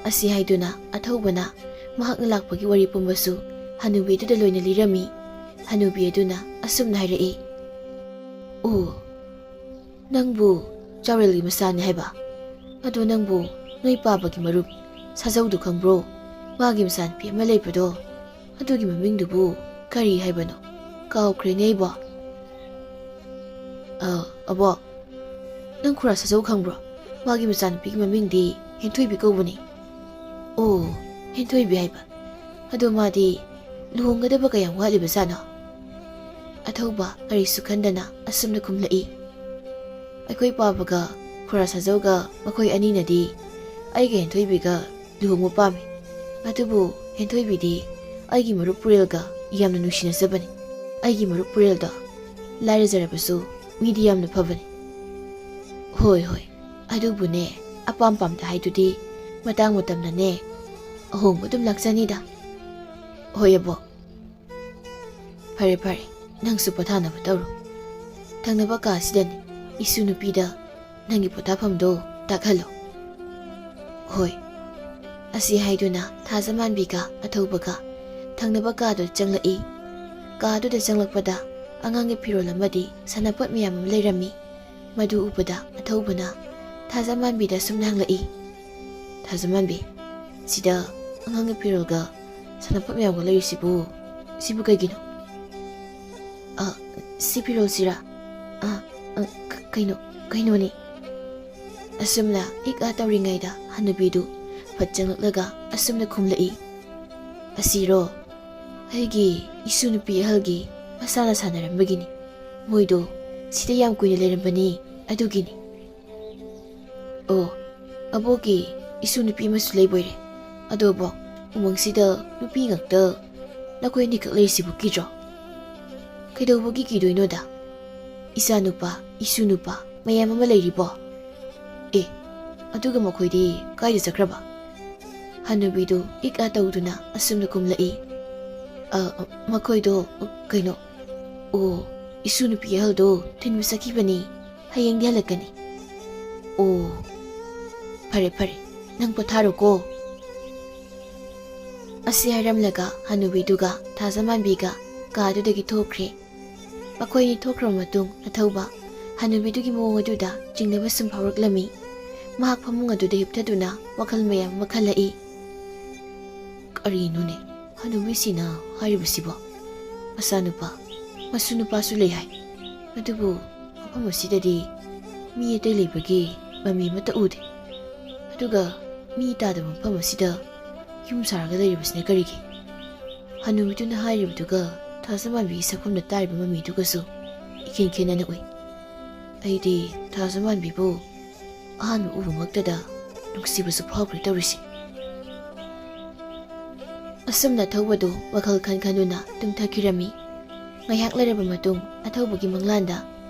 ꯑꯁꯤ ꯍꯥꯏꯗꯨꯅ ꯑꯊꯧꯕꯅ ꯃꯍꯥꯛꯅ ꯂꯥꯛꯄꯒꯤ ꯋꯥꯔꯤ ꯄꯨꯝꯕꯁꯨ ꯍꯅꯨꯕꯤꯗꯨꯗ ꯂꯣꯏꯅ ꯂꯤꯔꯝꯃꯤ꯫ ꯍꯅꯨꯕꯤ ꯑꯗꯨꯅ ꯑꯁꯨꯝꯅ ꯍꯥꯏꯔꯛꯏ, "ꯑꯣ, ꯅꯪꯕꯨ ꯆꯥꯎꯔꯦꯜꯒꯤ ꯃꯆꯥꯅꯤ ꯍꯥꯏꯕ? ꯑꯗꯣ ꯅꯪꯕꯨ ꯅꯣꯏ ꯄꯥꯕꯒꯤ ꯃꯔꯨꯞ ꯁꯥꯖꯧꯗꯨ ꯈꯪꯕ꯭ꯔꯣ? ꯃꯥꯒꯤ ꯃꯆꯥꯅꯨꯄꯤ ꯑꯃ ꯂꯩꯕꯗꯣ, ꯑꯗꯨꯒꯤ ꯃꯃꯤꯡꯗꯨꯕꯨ ꯀꯔꯤ ꯍꯥꯏꯕꯅꯣ? ꯀꯥꯎꯈ꯭ꯔꯦꯅꯦ ꯑꯩꯕꯣ"꯫ "ꯑ, ꯑꯕꯣ, ꯅꯪ ꯈꯨꯔꯥ ꯁꯥꯖꯧ ꯈꯪꯕ꯭ꯔꯣ? ꯃꯥꯒꯤ ꯃꯆꯥꯅꯨꯄꯤꯒꯤ ꯃꯃꯤꯡꯗꯤ ꯍꯦꯟꯊꯣꯏꯕꯤ ꯀꯧꯕꯅꯤ"꯫ "ꯑꯣ, ꯍꯦꯟꯊꯣꯏꯕꯤ ꯍꯥꯏꯕ? ꯑꯗꯣ ꯃꯥꯗꯤ ꯂꯨꯍꯣꯡꯒꯗꯕ ꯀꯌꯥꯝ ꯋꯥꯠꯂꯤꯕꯖꯥꯠꯅꯣ?" ꯑꯊꯧꯕ ꯀꯔꯤꯁꯨ ꯈꯟꯗꯅ ꯑꯁꯨꯝꯅ ꯈꯨꯝꯂꯛꯏ, "ꯑꯩꯈꯣꯏ ꯄꯥꯕꯒ ꯈꯨꯔꯥ ꯁꯥꯖꯧꯒ ꯃꯈꯣꯏ ꯑꯅꯤꯅꯗꯤ ꯑꯩꯒ ꯍꯦꯟꯊꯣꯏꯕꯤꯒ ꯂꯨꯍꯣꯡꯕ ꯄꯥꯝꯃꯤ꯫ ꯑꯗꯨꯕꯨ ꯍꯦꯟꯊꯣꯏꯕꯤꯗꯤ ꯑꯩꯒꯤ ꯃꯔꯨꯞ ꯄꯨꯔꯦꯜꯒ ꯌꯥꯝꯅ ꯅꯨꯡꯁꯤꯅꯖꯕꯅꯤ꯫ ꯑꯩꯒꯤ ꯃꯔꯨꯞ ꯄꯨꯔꯦꯜꯗꯣ ꯂꯥꯏꯔꯖꯔꯕꯁꯨ ꯃꯤꯗꯤ ꯌꯥꯝꯅ ꯐꯕꯅꯤ"꯫ "ꯍꯣꯏ, ꯍꯣꯏ, ꯑꯗꯨꯕꯨꯅꯦ, ꯑꯄꯥꯝ ꯄꯥꯝꯗ ꯍꯥꯏꯗꯨꯗꯤ ꯃꯇꯥꯡ ꯃꯇꯝꯅꯅꯦ ꯑꯍꯣꯡꯕ ꯑꯗꯨꯝ ꯂꯥꯛꯆꯅꯤꯗ"꯫ "ꯍꯣꯏ ꯑꯕꯣ"꯫ "ꯐꯔꯦ, ꯐꯔꯦ, ꯅꯪꯁꯨ ꯄꯣꯊꯥꯅꯕ ꯇꯧꯔꯣ꯫ ꯊꯪꯅꯕ ꯀꯥꯁꯤꯗꯅꯦ ꯏꯁꯨ ꯅꯨꯄꯤꯗ ꯅꯪꯒꯤ ꯄꯣꯊꯥꯐꯝꯗꯣ ꯇꯥꯛꯍꯜꯂꯣ"꯫ "ꯍꯣꯏ"꯫ ꯑꯁꯤ ꯍꯥꯏꯗꯨꯅ ꯊꯥꯖꯃꯥꯟꯕꯤꯒ ꯑꯊꯧꯕꯒ ꯊꯪꯅꯕ ꯀꯥꯗꯨꯗ ꯆꯪꯂꯛꯏ꯫ ꯀꯥꯗꯨꯗ ꯆꯪꯂꯛꯄꯗ ꯑꯉꯥꯡꯒꯤ ꯐꯤꯔꯣꯜ ꯑꯃꯗꯤ ꯁꯥꯟꯅꯄꯣꯠ ꯃꯌꯥꯝ ꯑꯃ ꯂꯩꯔꯝꯃꯤ꯫ ꯃꯗꯨ ꯎꯕꯗ ꯑꯊꯧꯕꯅ ꯊꯥꯖꯃꯥꯟꯕꯤꯗ ꯑꯁꯨꯝꯅ ꯍꯪꯂꯛꯏ, "ꯊꯥꯖꯃꯥꯟꯕꯤ, ꯁꯤꯗ ꯑꯉꯥꯡꯒꯤ ꯐꯤꯔꯣꯜꯒ ꯁꯥꯟꯅꯄꯣꯠ ꯃꯌꯥꯝꯒ ꯂꯩꯔꯤꯁꯤꯕꯨ, ꯁꯤꯕꯨ ꯀꯩꯒꯤꯅꯣ?" "ꯑ, ꯁꯤ ꯐꯤꯔꯣꯜꯁꯤꯔꯥ? ꯑ, ꯑ, ꯀ-, ꯀꯩꯅꯣ, ꯀꯩꯅꯣꯅꯦ?" ꯑꯁꯨꯝꯅ ꯏꯛ ꯑ ꯇꯧꯔꯤꯉꯩꯗ ꯍꯅꯨꯕꯤꯗꯨ ꯐꯠ ꯆꯪꯂꯛꯂꯒ ꯑꯁꯨꯝꯅ ꯈꯨꯝꯂꯛꯏ, "ꯑꯁꯤꯔꯣ? ꯑꯩꯒꯤ ꯏꯁꯨ ꯅꯨꯄꯤ ꯑꯍꯜꯒꯤ ꯃꯁꯥꯅ ꯁꯥꯟꯅꯔꯝꯕꯒꯤꯅꯤ꯫ ꯃꯣꯏꯗꯣ ꯁꯤꯗ ꯌꯥꯝ ꯀꯨꯏꯅ ꯂꯩꯔꯝꯕꯅꯤ, ꯑꯗꯨꯒꯤꯅꯤ꯫" "ꯑꯣ, ꯑꯕꯣꯛꯀꯤ ꯏꯁꯨ ꯅꯨꯄꯤ ꯑꯃꯁꯨ ꯂꯩꯕꯣꯏꯔꯦ꯫ ꯑꯗꯣ ꯑꯕꯣꯛ, ꯎꯃꯪꯁꯤꯗ ꯅꯨꯄꯤ ꯉꯥꯛꯇ ꯅꯈꯣꯏ ꯑꯅꯤꯈꯛ ꯂꯩꯔꯤꯁꯤꯕꯨ ꯀꯤꯗ꯭ꯔꯣ?" "ꯀꯩꯗꯧꯕꯒꯤ ꯀꯤꯗꯣꯏꯅꯣꯗ? ꯏꯆꯥ ꯅꯨꯄꯥ, ꯏꯁꯨ ꯅꯨꯄꯥ ꯃꯌꯥꯝ ꯑꯃ ꯂꯩꯔꯤꯕꯣ?" "ꯑꯦ, ꯑꯗꯨꯒ ꯃꯈꯣꯏꯗꯤ ꯀꯥꯏꯗ ꯆꯠꯈ꯭ꯔꯕ?" ꯍꯅꯨꯕꯤꯗꯨ ꯏꯛ ꯑ ꯇꯧꯗꯨꯅ ꯑꯁꯨꯝꯅ ꯀꯨꯝꯂꯛꯏ, "ꯑ, ꯃꯈꯣꯏꯗꯣ, ꯀꯩꯅꯣ, ꯑꯣ, ꯏꯁꯨ ꯅꯨꯄꯤ ꯑꯍꯜꯗꯣ ꯊꯤꯟꯕ ꯆꯠꯈꯤꯕꯅꯤ꯫ ꯍꯌꯦꯡꯗꯤ ꯍꯜꯂꯛꯀꯅꯤ꯫" "ꯑꯣ, ꯐꯔꯦ, ꯐꯔꯦ, ꯅꯪ ꯄꯣꯊꯥꯔꯣꯀꯣ꯫" ꯑꯁꯤ ꯍꯥꯏꯔꯝꯂꯒ ꯍꯅꯨꯕꯤꯗꯨꯒ ꯊꯥꯖꯃꯥꯟꯕꯤꯒ ꯀꯥꯗꯨꯗꯒꯤ ꯊꯣꯛꯈ꯭ꯔꯦ꯫ ꯃꯈꯣꯏꯅꯤ ꯊꯣꯛꯈ꯭ꯔꯕ ꯃꯇꯨꯡ ꯑꯊꯧꯕ ꯍꯅꯨꯕꯤꯗꯨꯒꯤ ꯃꯑꯣꯡ ꯑꯗꯨꯗ ꯆꯤꯡꯅꯕ ꯁꯨꯝ ꯐꯥꯎꯔꯛꯂꯝꯃꯤ꯫ ꯃꯍꯥꯛ ꯐꯃꯨꯡ ꯑꯗꯨꯗ ꯍꯤꯞꯊꯗꯨꯅ ꯋꯥꯈꯜ ꯃꯌꯥꯝ ꯑꯃ ꯈꯜꯂꯛꯏ꯫ "ꯀꯔꯤꯅꯣꯅꯦ ꯍꯅꯨꯕꯤꯁꯤꯅ ꯍꯥꯏꯔꯤꯕꯁꯤꯕꯣ? ꯃꯆꯥꯅꯨꯄꯥ, ꯃꯁꯨ ꯅꯨꯄꯥꯁꯨ ꯂꯩ ꯍꯥꯏ꯫ ꯑꯗꯨꯕꯨ ꯃꯐꯝ ꯑꯁꯤꯗꯗꯤ ꯃꯤ ꯑꯇꯩ ꯂꯩꯕꯒꯤ ꯃꯃꯤ ꯑꯃꯠꯇ ꯎꯗꯦ꯫ ꯑꯗꯨꯒ ꯃꯤ ꯇꯥꯗꯕ ꯃꯐꯝ ꯑꯁꯤꯗ ꯌꯨꯝ ꯁꯥꯔꯒ ꯂꯩꯔꯤꯕꯁꯤꯅ ꯀꯔꯤꯒꯤ?" ꯍꯅꯨꯕꯤꯗꯨꯅ ꯍꯥꯏꯔꯤꯕꯗꯨꯒ ꯊꯥꯖꯃꯥꯟꯕꯤꯒꯤ ꯁꯛꯐꯝꯗ ꯇꯥꯔꯤꯕ ꯃꯃꯤꯗꯨꯒꯁꯨ ꯏꯈꯦꯟ ꯈꯦꯠꯅꯅ ꯎꯏ꯫ ꯑꯩꯗꯤ ꯊꯥꯖꯃꯥꯟꯕꯤꯕꯨ ꯑꯍꯥꯟꯕ ꯎꯕꯃꯛꯇꯗ ꯅꯨꯡꯁꯤꯕꯁꯨ ꯐꯥꯎꯈ꯭ꯔꯦ ꯇꯧꯔꯤꯁꯦ꯫ ꯑꯁꯨꯝꯅ ꯑꯊꯧꯕꯗꯨ ꯋꯥꯈꯜ ꯈꯟ ꯈꯟꯗꯨꯅ ꯇꯨꯝꯊꯈꯤꯔꯝꯃꯤ꯫ ꯉꯥꯏꯍꯥꯛ ꯂꯩꯔꯕ ꯃꯇꯨꯡ ꯑꯊꯧꯕꯒꯤ ꯃꯪꯂꯥꯟꯗ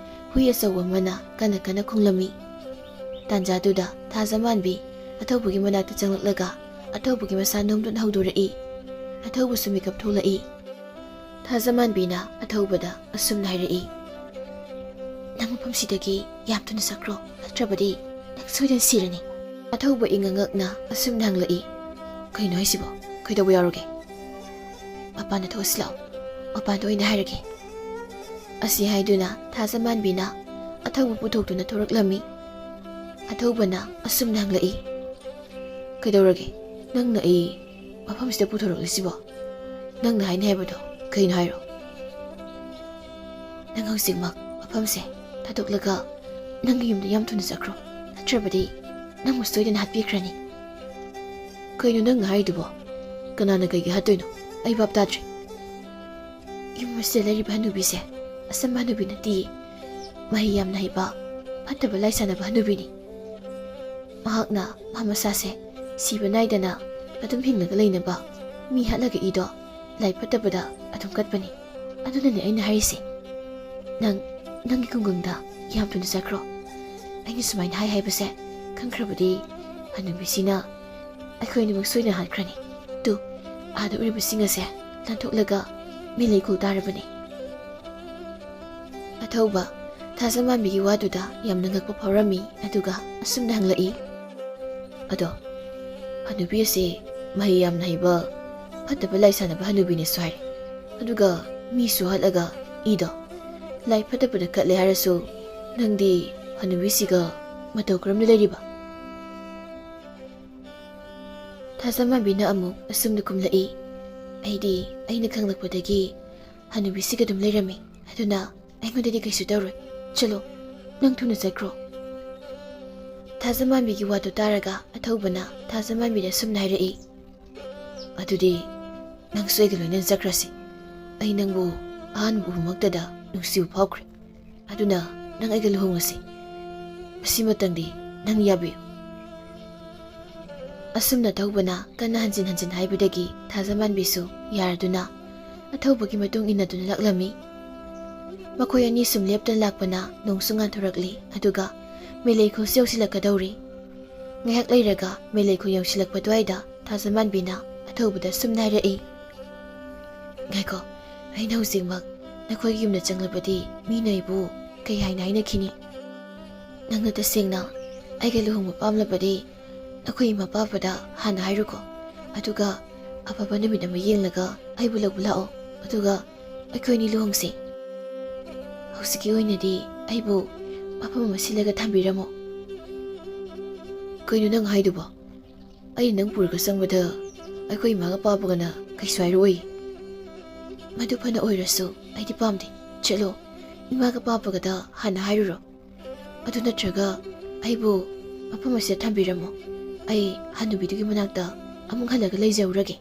ꯍꯨꯏ ꯑꯆꯧꯕ ꯑꯃꯅ ꯀꯟꯅ ꯀꯟꯅ ꯈꯣꯡꯂꯝꯃꯤ꯫ ꯇꯥꯟꯖꯥꯗꯨꯗ ꯊꯥꯖꯃꯥꯟꯕꯤ ꯑꯊꯧꯕꯒꯤ ꯃꯅꯥꯛꯇ ꯆꯪꯂꯛꯂꯒ ꯑꯊꯧꯕꯒꯤ ꯃꯁꯥ ꯅꯣꯝꯗꯨꯅ ꯍꯧꯗꯣꯔꯛꯏ꯫ ꯑꯊꯧꯕꯁꯨ ꯃꯤꯀꯞ ꯊꯣꯛꯂꯛꯏ꯫ ꯊꯥꯖꯃꯥꯟꯕꯤꯅ ꯑꯊꯧꯕꯗ ꯑꯁꯨꯝꯅ ꯍꯥꯏꯔꯛꯏ, "ꯅꯪ ꯃꯐꯝꯁꯤꯗꯒꯤ ꯌꯥꯝ ꯊꯨꯅ ꯆꯠꯈ꯭ꯔꯣ, ꯅꯠꯇ꯭ꯔꯕꯗꯤ ꯅꯪ ꯁꯣꯏꯗꯅ ꯁꯤꯔꯅꯤ꯫" ꯑꯊꯧꯕ ꯏꯉꯛ ꯉꯛꯅ ꯑꯁꯨꯝꯅ ꯍꯪꯂꯛꯏ, "ꯀꯩꯅꯣ ꯍꯥꯏꯁꯤꯕꯣ? ꯀꯩꯗꯧꯕ ꯌꯥꯎꯔꯒꯦ?" "ꯃꯄꯥꯟꯗ ꯊꯣꯛꯑꯁꯤ ꯂꯥꯛꯑꯣ, ꯃꯄꯥꯟꯗ ꯑꯣꯏꯅ ꯍꯥꯏꯔꯒꯦ꯫" ꯑꯁꯤ ꯍꯥꯏꯗꯨꯅ ꯊꯥꯖꯃꯥꯟꯕꯤꯅ ꯑꯊꯧꯕ ꯄꯨꯊꯣꯛꯇꯨꯅ ꯊꯣꯔꯛꯂꯝꯃꯤ꯫ ꯑꯊꯧꯕꯅ ꯑꯁꯨꯝꯅ ꯍꯪꯂꯛꯏ, "ꯀꯩꯗꯧꯔꯒꯦ? ꯅꯪꯅ ꯑꯩ ꯃꯐꯝꯁꯤꯗ ꯄꯨꯊꯣꯔꯛꯂꯤꯁꯤꯕꯣ? ꯅꯪꯅ ꯍꯥꯏꯅꯤ ꯍꯥꯏꯕꯗꯣ ꯀꯩꯅꯣ ꯍꯥꯏꯔꯣ?" "ꯅꯪ ꯍꯧꯖꯤꯛꯃꯛ ꯃꯐꯝꯁꯦ ꯊꯥꯗꯣꯛꯂꯒ ꯅꯪꯒꯤ ꯌꯨꯝꯗ ꯌꯥꯝ ꯊꯨꯅ ꯆꯠꯈ꯭ꯔꯣ, ꯅꯠꯇ꯭ꯔꯕꯗꯤ ꯅꯪꯕꯨ ꯁꯣꯏꯗꯅ ꯍꯥꯠꯄꯤꯈ꯭ꯔꯅꯤ꯫ ꯀꯩꯅꯣ ꯅꯪꯅ ꯍꯥꯏꯔꯤꯗꯨꯕꯣ? ꯀꯅꯥꯅ ꯀꯩꯒꯤ ꯍꯥꯠꯇꯣꯏꯅꯣ? ꯑꯩ ꯚꯥꯞ ꯇꯥꯗ꯭ꯔꯦ꯫ ꯌꯨꯝ ꯑꯁꯤꯗ ꯂꯩꯔꯤꯕ ꯍꯅꯨꯕꯤꯁꯦ ꯑꯆꯝꯕ ꯍꯅꯨꯕꯤ ꯅꯠꯇꯤꯌꯦ꯫ ꯃꯍꯩ ꯌꯥꯝꯅ ꯍꯩꯕ, ꯐꯠꯇꯕ ꯂꯥꯏ ꯁꯥꯟꯅꯕ ꯍꯅꯨꯕꯤꯅꯤ꯫ ꯃꯍꯥꯛꯅ ꯃꯥ ꯃꯁꯥꯁꯦ ꯁꯤꯕ ꯅꯥꯏꯗꯅ ꯑꯗꯨꯝ ꯍꯤꯡꯂꯒ ꯂꯩꯅꯕ ꯃꯤ ꯍꯥꯠꯂꯒ ꯏꯗꯣ ꯂꯥꯏ ꯐꯠꯇꯕꯗ ꯑꯗꯨꯝ ꯀꯠꯄꯅꯤ꯫ ꯑꯗꯨꯅꯅꯦ ꯑꯩꯅ ꯍꯥꯏꯔꯤꯁꯦ, ꯅꯪ ꯅꯪꯒꯤ ꯈꯨꯡꯒꯪꯗ ꯌꯥꯝ ꯊꯨꯅ ꯆꯠꯈ꯭ꯔꯣ꯫ ꯑꯩꯅ ꯁꯨꯃꯥꯏꯅ ꯍꯥꯏ ꯍꯥꯏꯕꯁꯦ ꯈꯪꯈ꯭ꯔꯕꯗꯤ ꯍꯅꯨꯕꯤꯁꯤꯅ ꯑꯩꯈꯣꯏ ꯑꯅꯤꯃꯛ ꯁꯣꯏꯗꯅ ꯍꯥꯠꯈ꯭ꯔꯅꯤ꯫ ꯇꯨ, ꯑꯥꯗ ꯎꯔꯤꯕꯁꯤꯡ ꯑꯁꯦ ꯂꯥꯟꯊꯣꯛꯂꯒ ꯃꯤꯂꯩ ꯈꯨ ꯇꯥꯔꯕꯅꯤ꯫" ꯑꯊꯧꯕ ꯊꯥꯖꯃꯥꯟꯕꯤꯒꯤ ꯋꯥꯗꯨꯗ ꯌꯥꯝꯅ ꯉꯛꯄ ꯐꯥꯎꯔꯝꯃꯤ, ꯑꯗꯨꯒ ꯑꯁꯨꯝꯅ ꯍꯪꯂꯛꯏ, "ꯑꯗꯣ, ꯍꯅꯨꯕꯤ ꯑꯁꯤ ꯃꯍꯩ ꯌꯥꯝꯅ ꯍꯩꯕ, ꯐꯠꯇꯕ ꯂꯥꯏ ꯁꯥꯟꯅꯕ ꯍꯅꯨꯕꯤꯅꯦꯁꯨ ꯍꯥꯏꯔꯦ, ꯑꯗꯨꯒ ꯃꯤꯁꯨ ꯍꯥꯠꯂꯒ ꯏꯗꯣ ꯂꯥꯏ ꯐꯠꯇꯕꯗ ꯀꯠꯂꯦ ꯍꯥꯏꯔꯁꯨ, ꯅꯪꯗꯤ ꯍꯅꯨꯕꯤꯁꯤꯒ ꯃꯇꯧ ꯀꯔꯝꯅ ꯂꯩꯔꯤꯕ?" ꯊꯥꯖꯃꯥꯟꯕꯤꯅ ꯑꯃꯨꯛ ꯑꯁꯨꯝꯅ ꯈꯨꯝꯂꯛꯏ, "ꯑꯩꯗꯤ ꯑꯩꯅ ꯈꯪꯂꯛꯄꯗꯒꯤ ꯍꯅꯨꯕꯤꯁꯤꯒ ꯑꯗꯨꯝ ꯂꯩꯔꯝꯃꯤ, ꯑꯗꯨꯅ ꯑꯩꯉꯣꯟꯗꯗꯤ ꯀꯩꯁꯨ ꯇꯧꯔꯣꯏ꯫ ꯆꯠꯂꯣ, ꯅꯪ ꯊꯨꯅ ꯆꯠꯈ꯭ꯔꯣ꯫" ꯊꯥꯖꯃꯥꯟꯕꯤꯒꯤ ꯋꯥꯗꯨ ꯇꯥꯔꯒ ꯑꯊꯧꯕꯅ ꯊꯥꯖꯃꯥꯟꯕꯤꯗ ꯑꯁꯨꯝꯅ ꯍꯥꯏꯔꯛꯏ, "ꯑꯗꯨꯗꯤ ꯅꯪꯁꯨ ꯑꯩꯒ ꯂꯣꯏꯅꯅ ꯆꯠꯈ꯭ꯔꯁꯤ꯫ ꯑꯩ ꯅꯪꯕꯨ ꯑꯍꯥꯟꯕ ꯎꯕꯃꯛꯇꯗ ꯅꯨꯡꯁꯤꯕ ꯐꯥꯎꯈ꯭ꯔꯦ꯫ ꯑꯗꯨꯅ ꯅꯪ ꯑꯩꯒ ꯂꯨꯍꯣꯡꯉꯁꯤ꯫ ꯃꯁꯤꯃꯇꯪꯗꯤ ꯅꯪ ꯌꯥꯕꯤꯌꯨ꯫" ꯑꯁꯨꯝꯅ ꯑꯊꯧꯕꯅ ꯀꯟꯅ ꯍꯟꯖꯤꯟ ꯍꯟꯖꯤꯟ ꯍꯥꯏꯕꯗꯒꯤ ꯊꯥꯖꯃꯥꯟꯕꯤꯁꯨ ꯌꯥꯔꯗꯨꯅ ꯑꯊꯧꯕꯒꯤ ꯃꯇꯨꯡ ꯏꯟꯅꯗꯨꯅ ꯂꯥꯛꯂꯝꯃꯤ꯫ ꯃꯈꯣꯏ ꯑꯅꯤ ꯁꯨꯝ ꯂꯦꯞꯇꯅ ꯂꯥꯛꯄꯅ ꯅꯣꯡꯁꯨ ꯉꯥꯟꯊꯣꯔꯛꯂꯤ, ꯑꯗꯨꯒ ꯃꯦꯂꯩꯈꯣꯜꯁꯨ ꯌꯧꯁꯤꯜꯂꯛꯀꯗꯧꯔꯤ꯫ ꯉꯥꯏꯍꯥꯛ ꯂꯩꯔꯒ ꯃꯦꯂꯩꯈꯣꯜ ꯌꯧꯁꯤꯜꯂꯛꯄ ꯑꯗꯨꯋꯥꯏꯗ ꯊꯥꯖꯃꯥꯟꯕꯤꯅ ꯑꯊꯧꯕꯗ ꯁꯨꯝꯅ ꯍꯥꯏꯔꯛꯏ, "ꯉꯥꯏꯈꯣ, ꯑꯩꯅ ꯍꯧꯖꯤꯛꯃꯛ ꯅꯈꯣꯏꯒꯤ ꯌꯨꯝꯗ ꯆꯪꯂꯕꯗꯤ ꯃꯤꯅ ꯑꯩꯕꯨ ꯀꯩ ꯍꯥꯏꯅ ꯍꯥꯏꯅꯈꯤꯅꯤ? ꯅꯪꯅ ꯇꯁꯦꯡꯅ ꯑꯩꯒ ꯂꯨꯍꯣꯡꯕ ꯄꯥꯝꯂꯕꯗꯤ ꯅꯈꯣꯏ ꯏꯃꯥ ꯄꯥꯕꯗ ꯍꯥꯟꯅ ꯍꯥꯏꯔꯨꯀꯣ, ꯑꯗꯨꯒ ꯑꯐꯕ ꯅꯨꯃꯤꯠ ꯑꯃ ꯌꯦꯡꯂꯒ ꯑꯩꯕꯨ ꯂꯧꯕ ꯂꯥꯛꯑꯣ, ꯑꯗꯨꯒ ꯑꯩꯈꯣꯏ ꯑꯅꯤ ꯂꯨꯍꯣꯡꯁꯤ꯫ ꯍꯧꯖꯤꯛꯀꯤ ꯑꯣꯏꯅꯗꯤ ꯑꯩꯕꯨ ꯑꯐꯝ ꯑꯃ ꯁꯤꯜꯂꯒ ꯊꯝꯕꯤꯔꯝꯃꯣ꯫ ꯀꯩꯅꯣ ꯅꯪ ꯍꯥꯏꯗꯨꯕꯣ? ꯑꯩ ꯅꯪ ꯄꯨꯔꯒ ꯆꯪꯕꯗ ꯑꯩꯈꯣꯏ ꯏꯃꯥꯒ ꯄꯥꯕꯒꯅ ꯀꯩꯁꯨ ꯍꯥꯏꯔꯛꯑꯣꯏ꯫ ꯃꯗꯨ ꯐꯅ ꯑꯣꯏꯔꯁꯨ ꯑꯩꯗꯤ ꯄꯥꯝꯗꯦ꯫ ꯆꯠꯂꯣ, ꯏꯃꯥꯒ ꯄꯥꯕꯒꯗ ꯍꯥꯟꯅ ꯍꯥꯏꯔꯨꯔꯣ꯫ ꯑꯗꯨ ꯅꯠꯇ꯭ꯔꯒ ꯑꯩꯕꯨ ꯃꯐꯝ ꯑꯁꯤꯗ ꯊꯝꯕꯤꯔꯝꯃꯣ꯫ ꯑꯩ ꯍꯅꯨꯕꯤꯗꯨꯒꯤ ꯃꯅꯥꯛꯇ ꯑꯃꯨꯛ ꯍꯜꯂꯒ ꯂꯩꯖꯔꯨꯔꯒꯦ꯫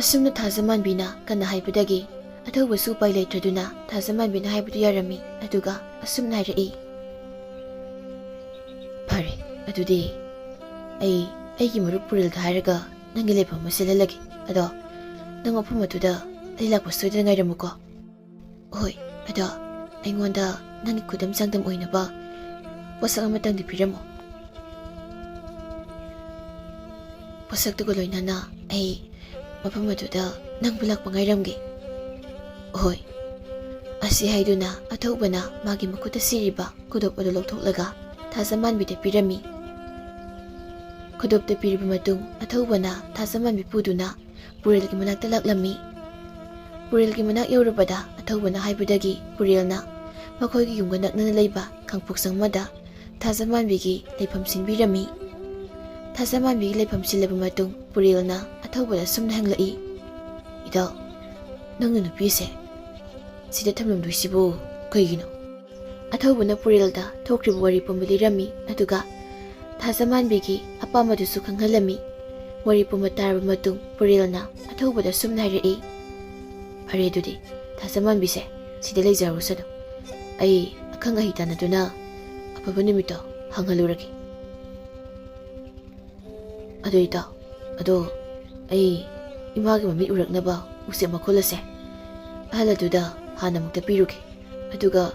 ꯑꯁꯨꯝꯅ ꯊꯥꯖꯃꯥꯟꯕꯤꯅ ꯀꯟꯅ ꯍꯥꯏꯕꯗꯒꯤ ꯑꯊꯧꯕꯁꯨ ꯎꯄꯥꯏ ꯂꯩꯇ꯭ꯔꯗꯨꯅ ꯊꯥꯖꯃꯥꯟꯕꯤꯅ ꯍꯥꯏꯕꯗꯨ ꯌꯥꯔꯝꯃꯤ꯫ ꯑꯗꯨꯒ ꯑꯁꯨꯝꯅ ꯍꯥꯏꯔꯛꯏ, "ꯐꯔꯦ, ꯑꯗꯨꯗꯤ ꯑꯩ ꯑꯩꯒꯤ ꯃꯔꯨꯞ ꯄꯨꯔꯦꯜꯗ ꯍꯥꯏꯔꯒ ꯅꯪꯒꯤ ꯂꯩꯐꯝ ꯑꯃ ꯁꯤꯜꯍꯜꯂꯒꯦ꯫ ꯑꯗꯣ ꯅꯪ ꯃꯐꯝ ꯑꯗꯨꯗ ꯑꯩ ꯂꯥꯛꯄ ꯁꯣꯏꯗꯅ ꯉꯥꯏꯔꯝꯃꯨꯀꯣ꯫ ꯍꯣꯏ, ꯑꯗꯣ ꯑꯩꯉꯣꯟꯗ ꯅꯪꯒꯤ ꯈꯨꯗꯝ ꯆꯥꯡꯗꯝ ꯑꯣꯏꯅꯕ ꯄꯣꯠꯁꯛ ꯑꯃꯇꯪꯗꯤ ꯄꯤꯔꯝꯃꯣ꯫ ꯄꯣꯠꯁꯛꯇꯨꯒ ꯂꯣꯏꯅꯅ ꯑꯩ ꯃꯐꯝ ꯑꯗꯨꯗ ꯅꯪꯕꯨ ꯂꯥꯛꯄ ꯉꯥꯏꯔꯝꯒꯦ꯫" "ꯍꯣꯏ꯫" ꯑꯁꯤ ꯍꯥꯏꯗꯨꯅ ꯑꯊꯧꯕꯅ ꯃꯥꯒꯤ ꯃꯈꯨꯠꯇ ꯁꯤꯔꯤꯕ ꯈꯨꯗꯣꯞ ꯑꯗꯨ ꯂꯧꯊꯣꯛꯂꯒ ꯊꯥꯖꯃꯥꯟꯕꯤꯗ ꯄꯤꯔꯝꯃꯤ꯫ ꯈꯨꯗꯣꯞꯇ ꯄꯤꯔꯕ ꯃꯇꯨꯡ ꯑꯊꯧꯕꯅ ꯊꯥꯖꯃꯥꯟꯕꯤ ꯄꯨꯗꯨꯅ ꯄꯨꯔꯦꯜꯒꯤ ꯃꯅꯥꯛꯇ ꯂꯥꯛꯂꯝꯃꯤ꯫ ꯄꯨꯔꯦꯜꯒꯤ ꯃꯅꯥꯛ ꯌꯧꯔꯕꯗ ꯑꯊꯧꯕꯅ ꯍꯥꯏꯕꯗꯒꯤ ꯄꯨꯔꯦꯜꯅ ꯃꯈꯣꯏꯒꯤ ꯌꯨꯝꯒ ꯅꯛꯅꯅ ꯂꯩꯕ ꯈꯥꯡꯄꯣꯛꯁꯪ ꯑꯃꯗ ꯊꯥꯖꯃꯥꯟꯕꯤꯒꯤ ꯂꯩꯐꯝ ꯁꯤꯟꯕꯤꯔꯝꯃꯤ꯫ ꯊꯥꯖꯃꯥꯟꯕꯤꯒꯤ ꯂꯩꯐꯝ ꯁꯤꯜꯂꯕ ꯃꯇꯨꯡ ꯄꯨꯔꯦꯜꯅ ꯑꯊꯧꯕꯗ ꯑꯁꯨꯝꯅ ꯍꯪꯂꯛꯏ, "ꯏꯇꯥꯎ, ꯅꯪꯅ ꯅꯨꯄꯤꯁꯦ ꯁꯤꯗ ꯊꯝꯂꯝꯗꯣꯏꯁꯤꯕꯨ ꯀꯩꯒꯤꯅꯣ?" ꯑꯊꯧꯕꯅ ꯄꯨꯔꯦꯜꯗ ꯊꯣꯛꯈ꯭ꯔꯤꯕ ꯋꯥꯔꯤ ꯄꯨꯝꯕ ꯂꯤꯔꯝꯃꯤ, ꯑꯗꯨꯒ ꯊꯥꯖꯃꯥꯟꯕꯤꯒꯤ ꯑꯄꯥꯝꯕꯗꯨꯁꯨ ꯈꯪꯍꯜꯂꯝꯃꯤ꯫ ꯋꯥꯔꯤ ꯄꯨꯝꯕ ꯇꯥꯔꯕ ꯃꯇꯨꯡ ꯄꯨꯔꯦꯜꯅ ꯑꯊꯧꯕꯗ ꯑꯁꯨꯝꯅ ꯍꯥꯏꯔꯛꯏ, "ꯐꯔꯦ, ꯑꯗꯨꯗꯤ ꯊꯥꯖꯃꯥꯟꯕꯤꯁꯦ ꯁꯤꯗ ꯂꯩꯖꯍꯧꯔꯁꯅꯨ꯫ ꯑꯩ ꯑꯈꯪ ꯑꯍꯩ ꯇꯥꯟꯅꯗꯨꯅ ꯑꯐꯕ ꯅꯨꯃꯤꯠꯇꯣ ꯍꯪꯍꯜꯂꯨꯔꯒꯦ꯫" "ꯑꯗꯣ ꯏꯇꯥꯎ, ꯑꯗꯣ ꯑꯩ ꯏꯃꯥꯒꯤ ꯃꯃꯤꯠ ꯎꯔꯛꯅꯕ ꯎꯆꯦꯛ ꯃꯈꯣꯜ ꯑꯁꯦ ꯑꯍꯜ ꯑꯗꯨꯗ ꯍꯥꯟꯅ ꯑꯃꯨꯛꯇ ꯄꯤꯔꯨꯒꯦ꯫ ꯑꯗꯨꯒ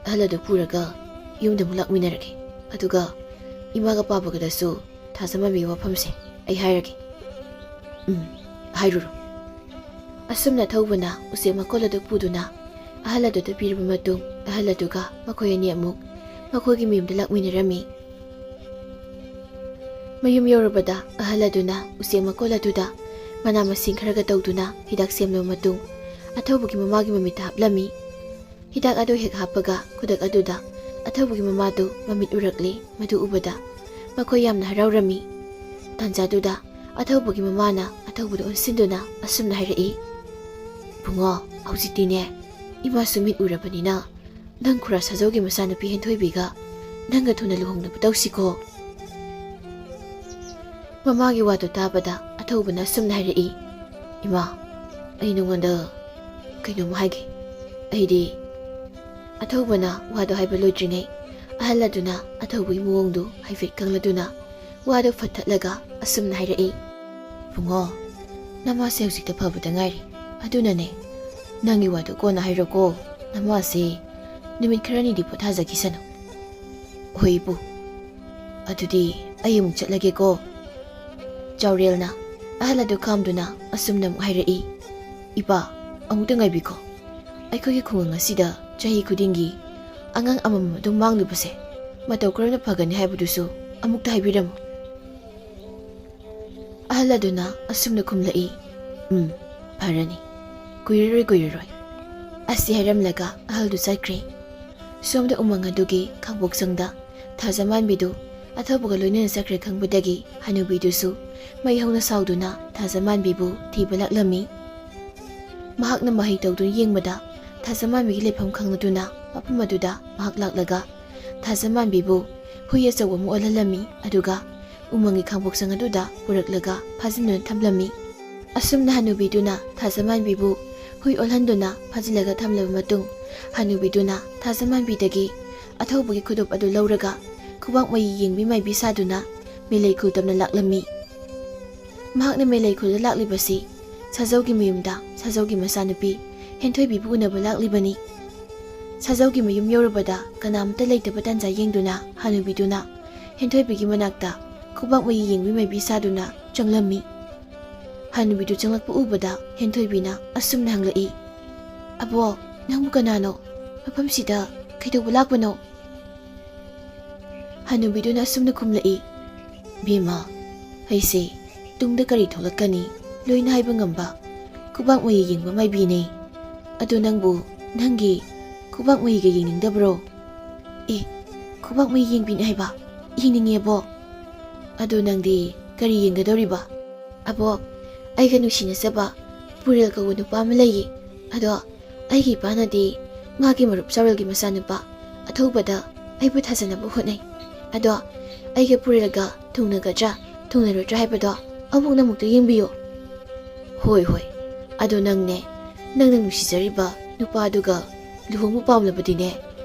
ꯑꯍꯜ ꯑꯗꯨ ꯄꯨꯔꯒ ꯌꯨꯝꯗ ꯑꯃꯨꯛ ꯂꯥꯛꯃꯤꯟꯅꯔꯒꯦ꯫ ꯑꯗꯨꯒ ꯏꯃꯥꯒ ꯄꯥꯕꯒꯗꯁꯨ ꯊꯥꯖꯃꯥꯟꯕꯤꯒꯤ ꯋꯥꯐꯝꯁꯦ ꯑꯩ ꯍꯥꯏꯔꯒꯦ꯫" "ꯎꯝ, ꯍꯥꯏꯔꯨꯔꯣ꯫" ꯑꯁꯨꯝꯅ ꯊꯧꯕꯅ ꯎꯆꯦꯛ ꯃꯀꯣꯜ ꯑꯗꯨ ꯄꯨꯗꯨꯅ ꯑꯍꯜ ꯑꯗꯨꯗ ꯄꯤꯔꯕ ꯃꯇꯨꯡ, ꯑꯍꯜ ꯑꯗꯨꯒ ꯃꯈꯣꯏ ꯑꯅꯤ ꯑꯃꯨꯛ ꯃꯈꯣꯏꯒꯤ ꯃꯌꯨꯝꯗ ꯂꯥꯛꯃꯤꯟꯅꯔꯝꯃꯤ꯫ ꯃꯌꯨꯝ ꯌꯧꯔꯕꯗ ꯑꯍꯜ ꯑꯗꯨꯅ ꯎꯆꯦꯛ ꯃꯀꯣꯜ ꯑꯗꯨꯗ ꯃꯅꯥ ꯃꯁꯤꯡ ꯈꯔꯒ ꯇꯧꯗꯨꯅ ꯍꯤꯗꯥꯛ ꯁꯦꯝꯂꯕ ꯃꯇꯨꯡ, ꯑꯊꯧꯕꯒꯤ ꯃꯃꯥꯒꯤ ꯃꯃꯤꯠꯇ ꯍꯥꯞꯂꯝꯃꯤ꯫ ꯍꯤꯗꯥꯛ ꯑꯗꯨ ꯍꯦꯛ ꯍꯥꯞꯄꯒ ꯈꯨꯗꯛ ꯑꯗꯨꯗ ꯑꯊꯧꯕꯒꯤ ꯃꯃꯥꯗꯨ ꯃꯃꯤꯠ ꯎꯔꯛꯂꯦ꯫ ꯃꯗꯨ ꯎꯕꯗ ꯃꯈꯣꯏ ꯌꯥꯝꯅ ꯍꯔꯥꯎꯔꯝꯃꯤ꯫ ꯇꯥꯟꯖꯥꯗꯨꯗ ꯑꯊꯧꯕꯒꯤ ꯃꯃꯥꯅ ꯑꯊꯧꯕꯗ ꯑꯣꯟꯁꯤꯟꯗꯨꯅ ꯑꯁꯨꯝꯅ ꯍꯥꯏꯔꯛꯏ, "ꯏꯕꯨꯡꯉꯣ, ꯍꯧꯖꯤꯛꯇꯤꯅꯦ, ꯏꯃꯥꯁꯨ ꯃꯤꯠ ꯎꯔꯕꯅꯤꯅ, ꯅꯪ ꯈꯨꯔꯥ ꯁꯥꯖꯧꯒꯤ ꯃꯆꯥꯅꯨꯄꯤ ꯍꯦꯟꯊꯣꯏꯕꯤꯒ ꯅꯪꯒ ꯊꯨꯅ ꯂꯨꯍꯣꯡꯅꯕ ꯇꯧꯁꯤꯀꯣ꯫" ꯃꯃꯥꯒꯤ ꯋꯥꯗꯨ ꯇꯥꯕꯗ ꯑꯊꯧꯕꯅ ꯑꯁꯨꯝꯅ ꯍꯥꯏꯔꯛꯏ, "ꯏꯃꯥ, ꯑꯩ ꯅꯉꯣꯟꯗ ꯀꯩꯅꯣꯝ ꯍꯥꯏꯒꯦ꯫ ꯑꯩꯗꯤ," ꯑꯊꯧꯕꯅ ꯋꯥꯗꯨ ꯍꯥꯏꯕ ꯂꯣꯏꯗ꯭ꯔꯤꯉꯩ, ꯑꯍꯜ ꯑꯗꯨꯅ ꯑꯊꯧꯕꯒꯤ ꯃꯑꯣꯡꯗꯨ ꯍꯥꯏꯐꯦꯠ ꯈꯪꯂꯗꯨꯅ ꯋꯥꯗꯨ ꯐꯠꯊꯠꯂꯒ ꯑꯁꯨꯝꯅ ꯍꯥꯏꯔꯛꯏ, "ꯏꯕꯨꯡꯉꯣ, ꯅꯃꯥꯁꯦ ꯍꯧꯖꯤꯛꯇ ꯐꯕꯗ ꯉꯥꯏꯔꯤ꯫ ꯑꯗꯨꯅꯅꯦ, ꯅꯪꯒꯤ ꯋꯥꯗꯨ ꯀꯣꯟꯅ ꯍꯥꯏꯔꯣꯀꯣ꯫ ꯅꯃꯥꯁꯦ ꯅꯨꯃꯤꯠ ꯈꯔꯅꯤꯗꯤ ꯄꯣꯊꯥꯖꯈꯤꯁꯅꯨ꯫" "ꯍꯣꯏ ꯏꯄꯨ꯫ ꯑꯗꯨꯗꯤ ꯑꯩ ꯑꯃꯨꯛ ꯆꯠꯂꯒꯦꯀꯣ꯫" ꯆꯥꯎꯔꯦꯜꯅ ꯑꯍꯜ ꯑꯗꯨ ꯈꯥꯝꯗꯨꯅ ꯑꯁꯨꯝꯅ ꯑꯃꯨꯛ ꯍꯥꯏꯔꯛꯏ, "ꯏꯄꯥ, ꯑꯃꯨꯛꯇ ꯉꯥꯏꯕꯤꯈꯣ꯫ ꯑꯩꯈꯣꯏꯒꯤ ꯈꯨꯡꯒꯪ ꯑꯁꯤꯗ ꯆꯍꯤ ꯈꯨꯗꯤꯡꯒꯤ ꯑꯉꯥꯡ ꯑꯃꯃꯝ ꯑꯗꯨꯝ ꯃꯥꯡꯂꯤꯕꯁꯦ ꯃꯇꯧ ꯀꯔꯝꯅ ꯐꯒꯅꯤ ꯍꯥꯏꯕꯗꯨꯁꯨ ꯑꯃꯨꯛꯇ ꯍꯥꯏꯕꯤꯔꯝꯃꯨ꯫" ꯑꯍꯜ ꯑꯗꯨꯅ ꯑꯁꯨꯝꯅ ꯈꯨꯝꯂꯛꯏ, "ꯎꯝ, ꯐꯔꯅꯤ꯫ ꯀꯨꯏꯔꯔꯣꯏ, ꯀꯨꯏꯔꯔꯣꯏ꯫" ꯑꯁꯤ ꯍꯥꯏꯔꯝꯂꯒ ꯑꯍꯜꯗꯨ ꯆꯠꯈ꯭ꯔꯦ꯫ ꯁꯣꯝꯗ ꯎꯃꯪ ꯑꯗꯨꯒꯤ ꯈꯥꯡꯄꯣꯛꯁꯪꯗ ꯊꯥꯖꯃꯥꯟꯕꯤꯗꯨ ꯑꯊꯧꯕꯒ ꯂꯣꯏꯅꯅ ꯆꯠꯈ꯭ꯔꯦ ꯈꯪꯕꯗꯒꯤ ꯍꯅꯨꯕꯤꯗꯨꯁꯨ ꯃꯩ ꯍꯧꯅ ꯁꯥꯎꯗꯨꯅ ꯊꯥꯖꯃꯥꯟꯕꯤꯕꯨ ꯊꯤꯕ ꯂꯥꯛꯂꯝꯃꯤ꯫ ꯃꯍꯥꯛꯅ ꯃꯍꯩ ꯇꯧꯗꯨꯅ ꯌꯦꯡꯕꯗ ꯊꯥꯖꯃꯥꯟꯕꯤꯒꯤ ꯂꯩꯐꯝ ꯈꯪꯂꯗꯨꯅ ꯃꯐꯝ ꯑꯗꯨꯗ ꯃꯍꯥꯛ ꯂꯥꯛꯂꯒ ꯊꯥꯖꯃꯥꯟꯕꯤꯕꯨ ꯍꯨꯏ ꯑꯆꯧꯕ ꯑꯃ ꯑꯣꯜꯍꯜꯂꯝꯃꯤ, ꯑꯗꯨꯒ ꯎꯃꯪꯒꯤ ꯈꯥꯡꯄꯣꯛꯁꯪ ꯑꯗꯨꯗ ꯄꯨꯔꯛꯂꯒ ꯐꯥꯖꯤꯟꯗꯨꯅ ꯊꯝꯂꯝꯃꯤ꯫ ꯑꯁꯨꯝꯅ ꯍꯅꯨꯕꯤꯗꯨꯅ ꯊꯥꯖꯃꯥꯟꯕꯤꯕꯨ ꯍꯨꯏ ꯑꯣꯜꯍꯟꯗꯨꯅ ꯐꯥꯖꯤꯜꯂꯒ ꯊꯝꯂꯕ ꯃꯇꯨꯡ, ꯍꯅꯨꯕꯤꯗꯨꯅ ꯊꯥꯖꯃꯥꯟꯕꯤꯗꯒꯤ ꯑꯊꯧꯕꯒꯤ ꯈꯨꯗꯣꯞ ꯑꯗꯨ ꯂꯧꯔꯒ ꯈꯨꯕꯥꯛ ꯃꯌꯤ ꯌꯦꯡꯕꯤ ꯃꯥꯏꯕꯤ ꯁꯥꯗꯨꯅ ꯃꯤꯂꯩ ꯈꯨꯜ ꯇꯝꯅ ꯂꯥꯛꯂꯝꯃꯤ꯫ ꯃꯍꯥꯛꯅ ꯃꯤꯂꯩ ꯈꯨꯜꯗ ꯂꯥꯛꯂꯤꯕꯁꯤ ꯁꯥꯖꯧꯒꯤ ꯃꯌꯨꯝꯗ ꯁꯥꯖꯧꯒꯤ ꯃꯆꯥꯅꯨꯄꯤ ꯍꯦꯟꯊꯣꯏꯕꯤꯕꯨ ꯎꯅꯕ ꯂꯥꯛꯂꯤꯕꯅꯤ꯫ ꯁꯥꯖꯧꯒꯤ ꯃꯌꯨꯝ ꯌꯧꯔꯨꯕꯗ ꯀꯅꯥꯃꯠꯇ ꯂꯩꯇꯕ ꯇꯥꯟꯖꯥ ꯌꯦꯡꯗꯨꯅ ꯍꯅꯨꯕꯤꯗꯨꯅ ꯍꯦꯟꯊꯣꯏꯕꯤꯒꯤ ꯃꯅꯥꯛꯇ ꯈꯨꯕꯥꯛ ꯃꯌꯤ ꯌꯦꯡꯕꯤ ꯃꯥꯏꯕꯤ ꯁꯥꯗꯨꯅ ꯆꯪꯂꯝꯃꯤ꯫ ꯍꯅꯨꯕꯤꯗꯨ ꯆꯪꯂꯛꯄ ꯎꯕꯗ ꯍꯦꯟꯊꯣꯏꯕꯤꯅ ꯑꯁꯨꯝꯅ ꯍꯪꯂꯛꯏ, "ꯑꯕꯣꯛ, ꯅꯪꯕꯨ ꯀꯅꯥꯅꯣ? ꯃꯐꯝꯁꯤꯗ ꯀꯩꯗꯧꯕ ꯂꯥꯛꯄꯅꯣ?" ꯍꯅꯨꯕꯤꯗꯨꯅ ꯑꯁꯨꯝꯅ ꯈꯨꯝꯂꯛꯏ, "ꯕꯦꯝꯃ, ꯑꯩꯁꯦ ꯇꯨꯡꯗ ꯀꯔꯤ ꯊꯣꯛꯂꯛꯀꯅꯤ ꯂꯣꯏꯅ ꯍꯥꯏꯕ ꯉꯝꯕ ꯈꯨꯕꯥꯛ ꯃꯌꯤ ꯌꯦꯡꯕ ꯃꯥꯏꯕꯤꯅꯦ꯫ ꯑꯗꯣ ꯅꯪꯕꯨ ꯅꯪꯒꯤ ꯈꯨꯕꯥꯛ ꯃꯌꯤꯒ ꯌꯦꯡꯅꯤꯡꯗꯕ꯭ꯔꯣ?" ꯑꯦ, ꯈꯨꯕꯥꯛ ꯃꯩ ꯌꯦꯡꯕꯤꯅꯤ ꯍꯥꯏꯕ? ꯌꯦꯡꯅꯤꯡꯉꯦꯕꯣ꯫ ꯑꯗꯣ ꯅꯪꯗꯤ ꯀꯔꯤ ꯌꯦꯡꯒꯗꯧꯔꯤꯕ? ꯑꯕꯣꯛ, ꯑꯩꯒ ꯅꯨꯡꯁꯤꯅꯖꯕ ꯄꯨꯔꯦꯜ ꯀꯧꯕ ꯅꯨꯄꯥ ꯑꯃ ꯂꯩꯌꯦ꯫ ꯑꯗꯣ ꯑꯩꯒꯤ ꯏꯄꯥꯅꯗꯤ ꯃꯥꯒꯤ ꯃꯔꯨꯞ ꯆꯥꯎꯔꯦꯜꯒꯤ ꯃꯆꯥꯅꯨꯄꯥ ꯑꯊꯧꯕꯗ ꯑꯩꯕꯨ ꯊꯥꯖꯅꯕ ꯍꯣꯠꯅꯩ꯫ ꯑꯗꯣ ꯑꯩꯒ ꯄꯨꯔꯦꯜꯒ ꯊꯨꯡꯅꯒꯗ꯭ꯔꯥ ꯊꯨꯡꯅꯔꯣꯏꯗ꯭ꯔꯥ ꯍꯥꯏꯕꯗꯣ ꯑꯕꯣꯛꯅ ꯑꯃꯨꯛꯇ ꯌꯦꯡꯕꯤꯌꯨ꯫ ꯍꯣꯏ, ꯍꯣꯏ꯫ ꯑꯗꯣ ꯅꯪꯅꯦ, ꯅꯪꯅ ꯅꯨꯡꯁꯤꯖꯔꯤꯕ ꯅꯨꯄꯥꯗꯨꯒ ꯂꯨꯍꯣꯡꯕ ꯄꯥꯝꯂꯕꯗꯤꯅꯦ,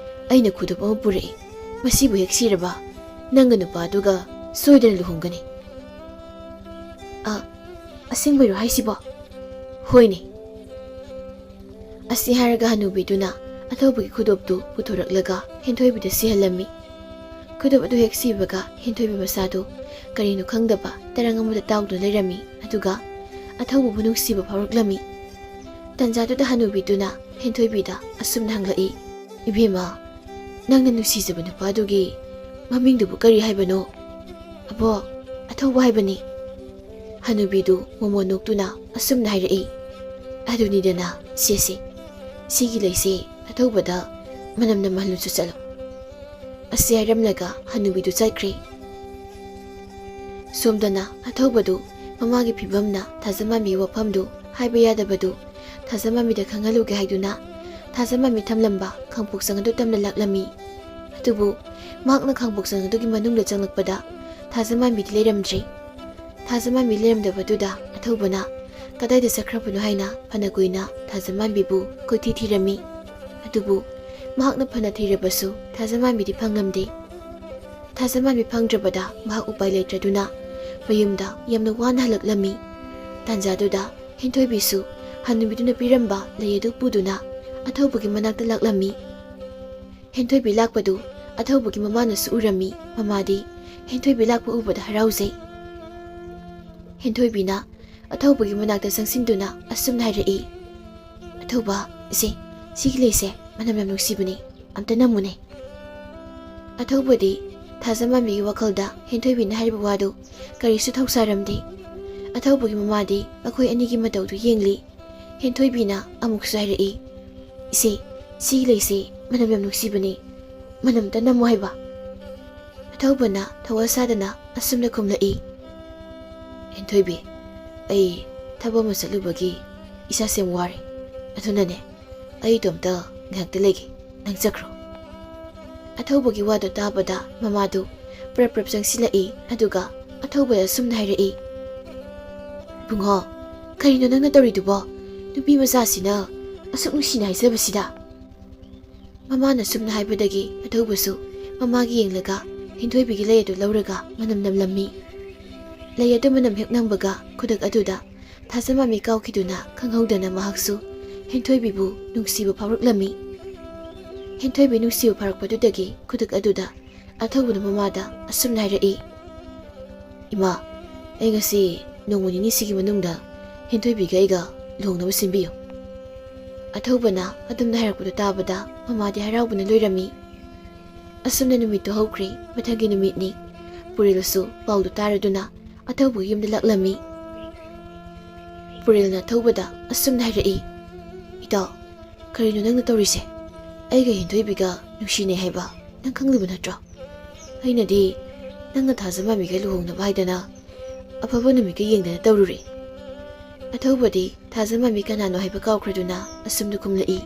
ꯑꯩꯅ ꯈꯨꯗꯣꯞ ꯑꯃ ꯄꯨꯔꯛꯏ꯫ ꯃꯁꯤꯕꯨ ꯍꯦꯛ ꯁꯤꯔꯕ, ꯅꯪꯒ ꯅꯨꯄꯥꯗꯨꯒ ꯁꯣꯏꯗꯅ ꯂꯨꯍꯣꯡꯒꯅꯤ꯫ ꯑ, ꯑꯁꯦꯡꯕꯩꯔꯣ ꯍꯥꯏꯁꯤꯕꯣ? ꯍꯣꯏꯅꯦ꯫ ꯑꯁꯤ ꯍꯥꯏꯔꯒ ꯍꯅꯨꯕꯤꯗꯨꯅ ꯑꯊꯧꯕꯒꯤ ꯈꯨꯗꯣꯞꯇꯨ ꯄꯨꯊꯣꯔꯛꯂꯒ ꯍꯦꯟꯊꯣꯏꯕꯤꯗ ꯁꯤꯍꯜꯂꯝꯃꯤ꯫ ꯈꯨꯗꯣꯞ ꯑꯗꯨ ꯍꯦꯛ ꯁꯤꯕꯒ ꯍꯦꯟꯊꯣꯏꯕꯤ ꯃꯁꯥꯗꯨ ꯀꯔꯤꯅꯣ ꯈꯪꯗꯕ ꯇꯔꯪ ꯑꯃꯗ ꯇꯥꯎꯗꯨꯅ ꯂꯩꯔꯝꯃꯤ꯫ ꯑꯗꯨꯒ ꯑꯊꯧꯕꯕꯨ ꯅꯨꯡꯁꯤꯕ ꯐꯥꯎꯔꯛꯂꯝꯃꯤ꯫ ꯇꯟꯖꯥꯗꯨꯗ ꯍꯅꯨꯕꯤꯗꯨꯅ ꯍꯦꯟꯊꯣꯏꯕꯤꯗ ꯑꯁꯨꯝꯅ ꯍꯪꯂꯛꯏ, "ꯏꯕꯦꯝꯃ, ꯅꯪꯅ ꯅꯨꯡꯁꯤꯖꯕ ꯅꯨꯄꯥꯗꯨꯒꯤ ꯃꯃꯤꯡꯗꯨꯕꯨ ꯀꯔꯤ ꯍꯥꯏꯕꯅꯣ?" "ꯑꯕꯣꯛ, ꯑꯊꯧꯕ ꯍꯥꯏꯕꯅꯤ꯫" ꯍꯅꯨꯕꯤꯗꯨ ꯃꯣꯃꯣꯟ ꯅꯣꯛꯇꯨꯅ ꯑꯁꯨꯝꯅ ꯍꯥꯏꯔꯛꯏ, "ꯑꯗꯨꯅꯤꯗꯅ ꯁꯦꯁꯦ, ꯁꯤꯒꯤ ꯂꯩꯁꯦ ꯑꯊꯧꯕꯗ ꯃꯅꯝ ꯅꯝꯍꯜꯂꯨꯆꯣ, ꯆꯠꯂꯣ꯫" ꯑꯁꯤ ꯍꯥꯏꯔꯝꯂꯒ ꯍꯅꯨꯕꯤꯗꯨ ꯆꯠꯈ꯭ꯔꯦ꯫ ꯁꯣꯝꯗꯅ ꯑꯊꯧꯕꯗꯨ ꯃꯃꯥꯒꯤ ꯐꯤꯕꯝꯅ ꯊꯥꯖꯃꯥꯟꯕꯤꯒꯤ ꯋꯥꯐꯝꯗꯨ ꯍꯥꯏꯕ ꯌꯥꯗꯕꯗꯨ ꯊꯥꯖꯃꯥꯟꯕꯤꯗ ꯈꯪꯍꯜꯂꯨꯒꯦ ꯍꯥꯏꯗꯨꯅ ꯊꯥꯖꯃꯥꯟꯕꯤ ꯊꯝꯂꯝꯕ ꯈꯥꯡꯄꯣꯛꯆꯪ ꯑꯗꯨ ꯇꯞꯅ ꯂꯥꯛꯂꯝꯃꯤ꯫ ꯑꯗꯨꯕꯨ ꯃꯍꯥꯛꯅ ꯈꯥꯡꯄꯣꯛꯆꯪ ꯑꯗꯨꯒꯤ ꯃꯅꯨꯡꯗ ꯆꯪꯂꯛꯄꯗ ꯊꯥꯖꯃꯥꯟꯕꯤꯗꯤ ꯂꯩꯔꯝꯗ꯭ꯔꯦ꯫ ꯊꯥꯖꯃꯥꯟꯕꯤ ꯂꯩꯔꯝꯗꯕꯗꯨꯗ ꯑꯊꯧꯕꯅ ꯀꯗꯥꯏꯗ ꯆꯠꯈ꯭ꯔꯕꯅꯣ ꯍꯥꯏꯅ ꯐꯅ ꯀꯨꯏꯅ ꯊꯥꯖꯃꯥꯟꯕꯤꯕꯨ ꯀꯣꯏꯊꯤ ꯊꯤꯔꯝꯃꯤ꯫ ꯑꯗꯨꯕꯨ ꯃꯍꯥꯛꯅ ꯐꯅ ꯊꯤꯔꯕꯁꯨ ꯊꯥꯖꯃꯥꯟꯕꯤꯗꯤ ꯐꯪꯂꯝꯗꯦ꯫ ꯊꯥꯖꯃꯥꯟꯕꯤ ꯐꯪꯗ꯭ꯔꯕꯗ ꯃꯍꯥꯛ ꯎꯄꯥꯏ ꯂꯩꯇ꯭ꯔꯗꯨꯅ ꯃꯌꯨꯝꯗ ꯌꯥꯝꯅ ꯋꯥꯅ ꯍꯜꯂꯛꯂꯝꯃꯤ꯫ ꯇꯥꯟꯖꯥꯗꯨꯗ ꯍꯦꯟꯊꯣꯏꯕꯤꯁꯨ ꯍꯅꯨꯕꯤꯗꯨꯅ ꯄꯤꯔꯝꯕ ꯂꯩ ꯑꯗꯨ ꯄꯨꯗꯨꯅ ꯑꯊꯧꯕꯒꯤ ꯃꯅꯥꯛꯇ ꯂꯥꯛꯂꯝꯃꯤ꯫ ꯍꯦꯟꯊꯣꯏꯕꯤ ꯂꯥꯛꯄꯗꯨ ꯑꯊꯧꯕꯒꯤ ꯃꯃꯥꯅꯁꯨ ꯎꯔꯝꯃꯤ꯫ ꯃꯃꯥꯗꯤ ꯍꯦꯟꯊꯣꯏꯕꯤ ꯂꯥꯛꯄ ꯎꯕꯗ ꯍꯔꯥꯎꯖꯩ꯫ ꯍꯦꯟꯊꯣꯏꯕꯤꯅ ꯑꯊꯧꯕꯒꯤ ꯃꯅꯥꯛꯇ ꯆꯪꯁꯤꯟꯗꯨꯅ ꯑꯁꯨꯝꯅ ꯍꯥꯏꯔꯛꯏ, "ꯑꯊꯧꯕ, ꯏꯆꯦ, ꯁꯤꯒꯤ ꯂꯩꯁꯦ ꯃꯅꯝ ꯌꯥꯝ ꯅꯨꯡꯁꯤꯕꯅꯤ, ꯑꯝꯇ ꯅꯝꯃꯨꯅꯦ꯫" ꯑꯊꯧꯕꯗꯤ ꯊꯥꯖꯃꯥꯟꯕꯤꯒꯤ ꯋꯥꯈꯜꯗ ꯍꯦꯟꯊꯣꯏꯕꯤꯅ ꯍꯥꯏꯔꯤꯕ ꯋꯥꯗꯨ ꯀꯔꯤꯁꯨ ꯊꯧꯁꯥꯔꯝꯗꯦ꯫ ꯑꯊꯧꯕꯒꯤ ꯃꯃꯥꯗꯤ ꯃꯈꯣꯏ ꯑꯅꯤꯒꯤ ꯃꯇꯧꯗꯨ ꯌꯦꯡꯂꯤ꯫ ꯍꯦꯟꯊꯣꯏꯕꯤꯅ ꯑꯃꯨꯛꯁꯨ ꯍꯥꯏꯔꯛꯏ, "ꯏꯆꯦ, ꯁꯤꯒꯤ ꯂꯩꯁꯦ ꯃꯅꯝ ꯌꯥꯝ ꯅꯨꯡꯁꯤꯕꯅꯤ, ꯃꯅꯝꯇ ꯅꯝꯃꯣ ꯍꯥꯏꯕ꯫ ꯑꯊꯧꯕꯅ ꯊꯋꯥ ꯁꯥꯗꯅ ꯑꯁꯨꯝꯅ ꯈꯨꯝꯂꯛꯏ, "ꯍꯦꯟꯊꯣꯏꯕꯤ, ꯑꯩ ꯊꯕꯛ ꯑꯃ ꯆꯠꯂꯨꯕꯒꯤ ꯏꯁꯥꯁꯦ ꯌꯥꯝ ꯋꯥꯔꯦ꯫ ꯑꯗꯨꯅꯅꯦ, ꯑꯩ ꯏꯇꯣꯝꯇ ꯉꯥꯏꯍꯥꯛꯇ ꯂꯩꯒꯦ, ꯅꯪ ꯆꯠꯈ꯭ꯔꯣ꯫" ꯑꯊꯧꯕꯒꯤ ꯋꯥꯗꯨ ꯇꯥꯕꯗ ꯃꯃꯥꯗꯨ ꯄ꯭ꯔꯞ ꯄ꯭ꯔꯞ ꯆꯪꯁꯤꯜꯂꯛꯏ꯫ ꯑꯗꯨꯒ ꯑꯊꯧꯕꯗ ꯑꯁꯨꯝꯅ ꯍꯥꯏꯔꯛꯏ, "ꯏꯕꯨꯡꯉꯣ, ꯀꯔꯤꯅꯣ ꯅꯪꯅ ꯇꯧꯔꯤꯗꯨꯕꯣ? ꯅꯨꯄꯤ ꯃꯆꯥꯁꯤꯅ ꯑꯁꯨꯛ ꯅꯨꯡꯁꯤꯅ ꯍꯥꯏꯖꯕꯁꯤꯗ?" ꯃꯃꯥꯅ ꯁꯨꯝꯅ ꯍꯥꯏꯕꯗꯒꯤ ꯑꯊꯧꯕꯁꯨ ꯃꯃꯥꯒꯤ ꯌꯦꯡꯂꯒ ꯍꯦꯟꯊꯣꯏꯕꯤꯒꯤ ꯂꯩ ꯑꯗꯨ ꯂꯧꯔꯒ ꯃꯅꯝ ꯅꯝꯂꯝꯃꯤ꯫ ꯂꯩ ꯑꯗꯨ ꯃꯅꯝ ꯍꯦꯛ ꯅꯝꯕꯒ ꯈꯨꯗꯛ ꯑꯗꯨꯗ ꯊꯥꯖꯃꯥꯃꯤ ꯀꯥꯎꯈꯤꯗꯨꯅ ꯈꯪꯍꯧꯗꯅ ꯃꯍꯥꯛꯁꯨ ꯍꯦꯟꯊꯣꯏꯕꯤꯕꯨ ꯅꯨꯡꯁꯤꯕ ꯐꯥꯎꯔꯛꯂꯝꯃꯤ꯫ ꯍꯦꯟꯊꯣꯏꯕꯤ ꯅꯨꯡꯁꯤꯕ ꯐꯥꯎꯔꯛꯄꯗꯨꯗꯒꯤ ꯈꯨꯗꯛ ꯑꯗꯨꯗ ꯑꯊꯧꯕꯅ ꯃꯃꯥꯗ ꯑꯁꯨꯝꯅ ꯍꯥꯏꯔꯛꯏ, "ꯏꯃꯥ, ꯑꯩ ꯉꯁꯤ ꯅꯣꯡꯃ ꯅꯤꯅꯤꯁꯤꯒꯤ ꯃꯅꯨꯡꯗ ꯍꯦꯟꯊꯣꯏꯕꯤꯒ ꯑꯩꯒ ꯂꯨꯍꯣꯡꯅꯕ ꯁꯤꯟꯕꯤꯌꯨ꯫" ꯑꯊꯧꯕꯅ ꯑꯗꯨꯝꯅ ꯍꯥꯏꯔꯛꯄꯗꯨ ꯇꯥꯕꯗ ꯃꯃꯥꯗꯤ ꯍꯔꯥꯎꯕꯅ ꯂꯣꯏꯔꯝꯃꯤ꯫ ꯑꯁꯨꯝꯅ ꯅꯨꯃꯤꯠꯇꯨ ꯍꯧꯈ꯭ꯔꯦ꯫ ꯃꯊꯪꯒꯤ ꯅꯨꯃꯤꯠꯅꯤ꯫ ꯄꯨꯔꯦꯜꯁꯨ ꯄꯥꯎꯗꯨ ꯇꯥꯔꯗꯨꯅ ꯑꯊꯧꯕꯒꯤ ꯌꯨꯝꯗ ꯂꯥꯛꯂꯝꯃꯤ꯫ ꯄꯨꯔꯦꯜꯅ ꯑꯊꯧꯕꯗ ꯑꯁꯨꯝꯅ ꯍꯥꯏꯔꯛꯏ, "ꯏꯇꯥꯎ, ꯀꯔꯤꯅꯣ ꯅꯪꯅ ꯇꯧꯔꯤꯁꯦ? ꯑꯩꯒ ꯍꯦꯟꯊꯣꯏꯕꯤꯒ ꯅꯨꯡꯁꯤꯅꯩ ꯍꯥꯏꯕ ꯅꯪ ꯈꯪꯂꯤꯕ ꯅꯠꯇ꯭ꯔꯣ? ꯑꯩꯅꯗꯤ ꯅꯪꯅ ꯊꯥꯖꯃꯥꯃꯤꯒ ꯂꯨꯍꯣꯡꯅꯕ ꯍꯥꯏꯗꯅ ꯑꯐꯕ ꯅꯨꯃꯤꯠꯀ ꯌꯦꯡꯗꯅ ꯇꯧꯔꯨꯔꯦ꯫" ꯑꯊꯧꯕꯗꯤ ꯊꯥꯖꯃꯥꯃꯤ ꯀꯅꯥꯅꯣ ꯍꯥꯏꯕ ꯀꯥꯎꯈ꯭ꯔꯗꯨꯅ ꯑꯁꯨꯝꯅ ꯈꯨꯝꯂꯛꯏ,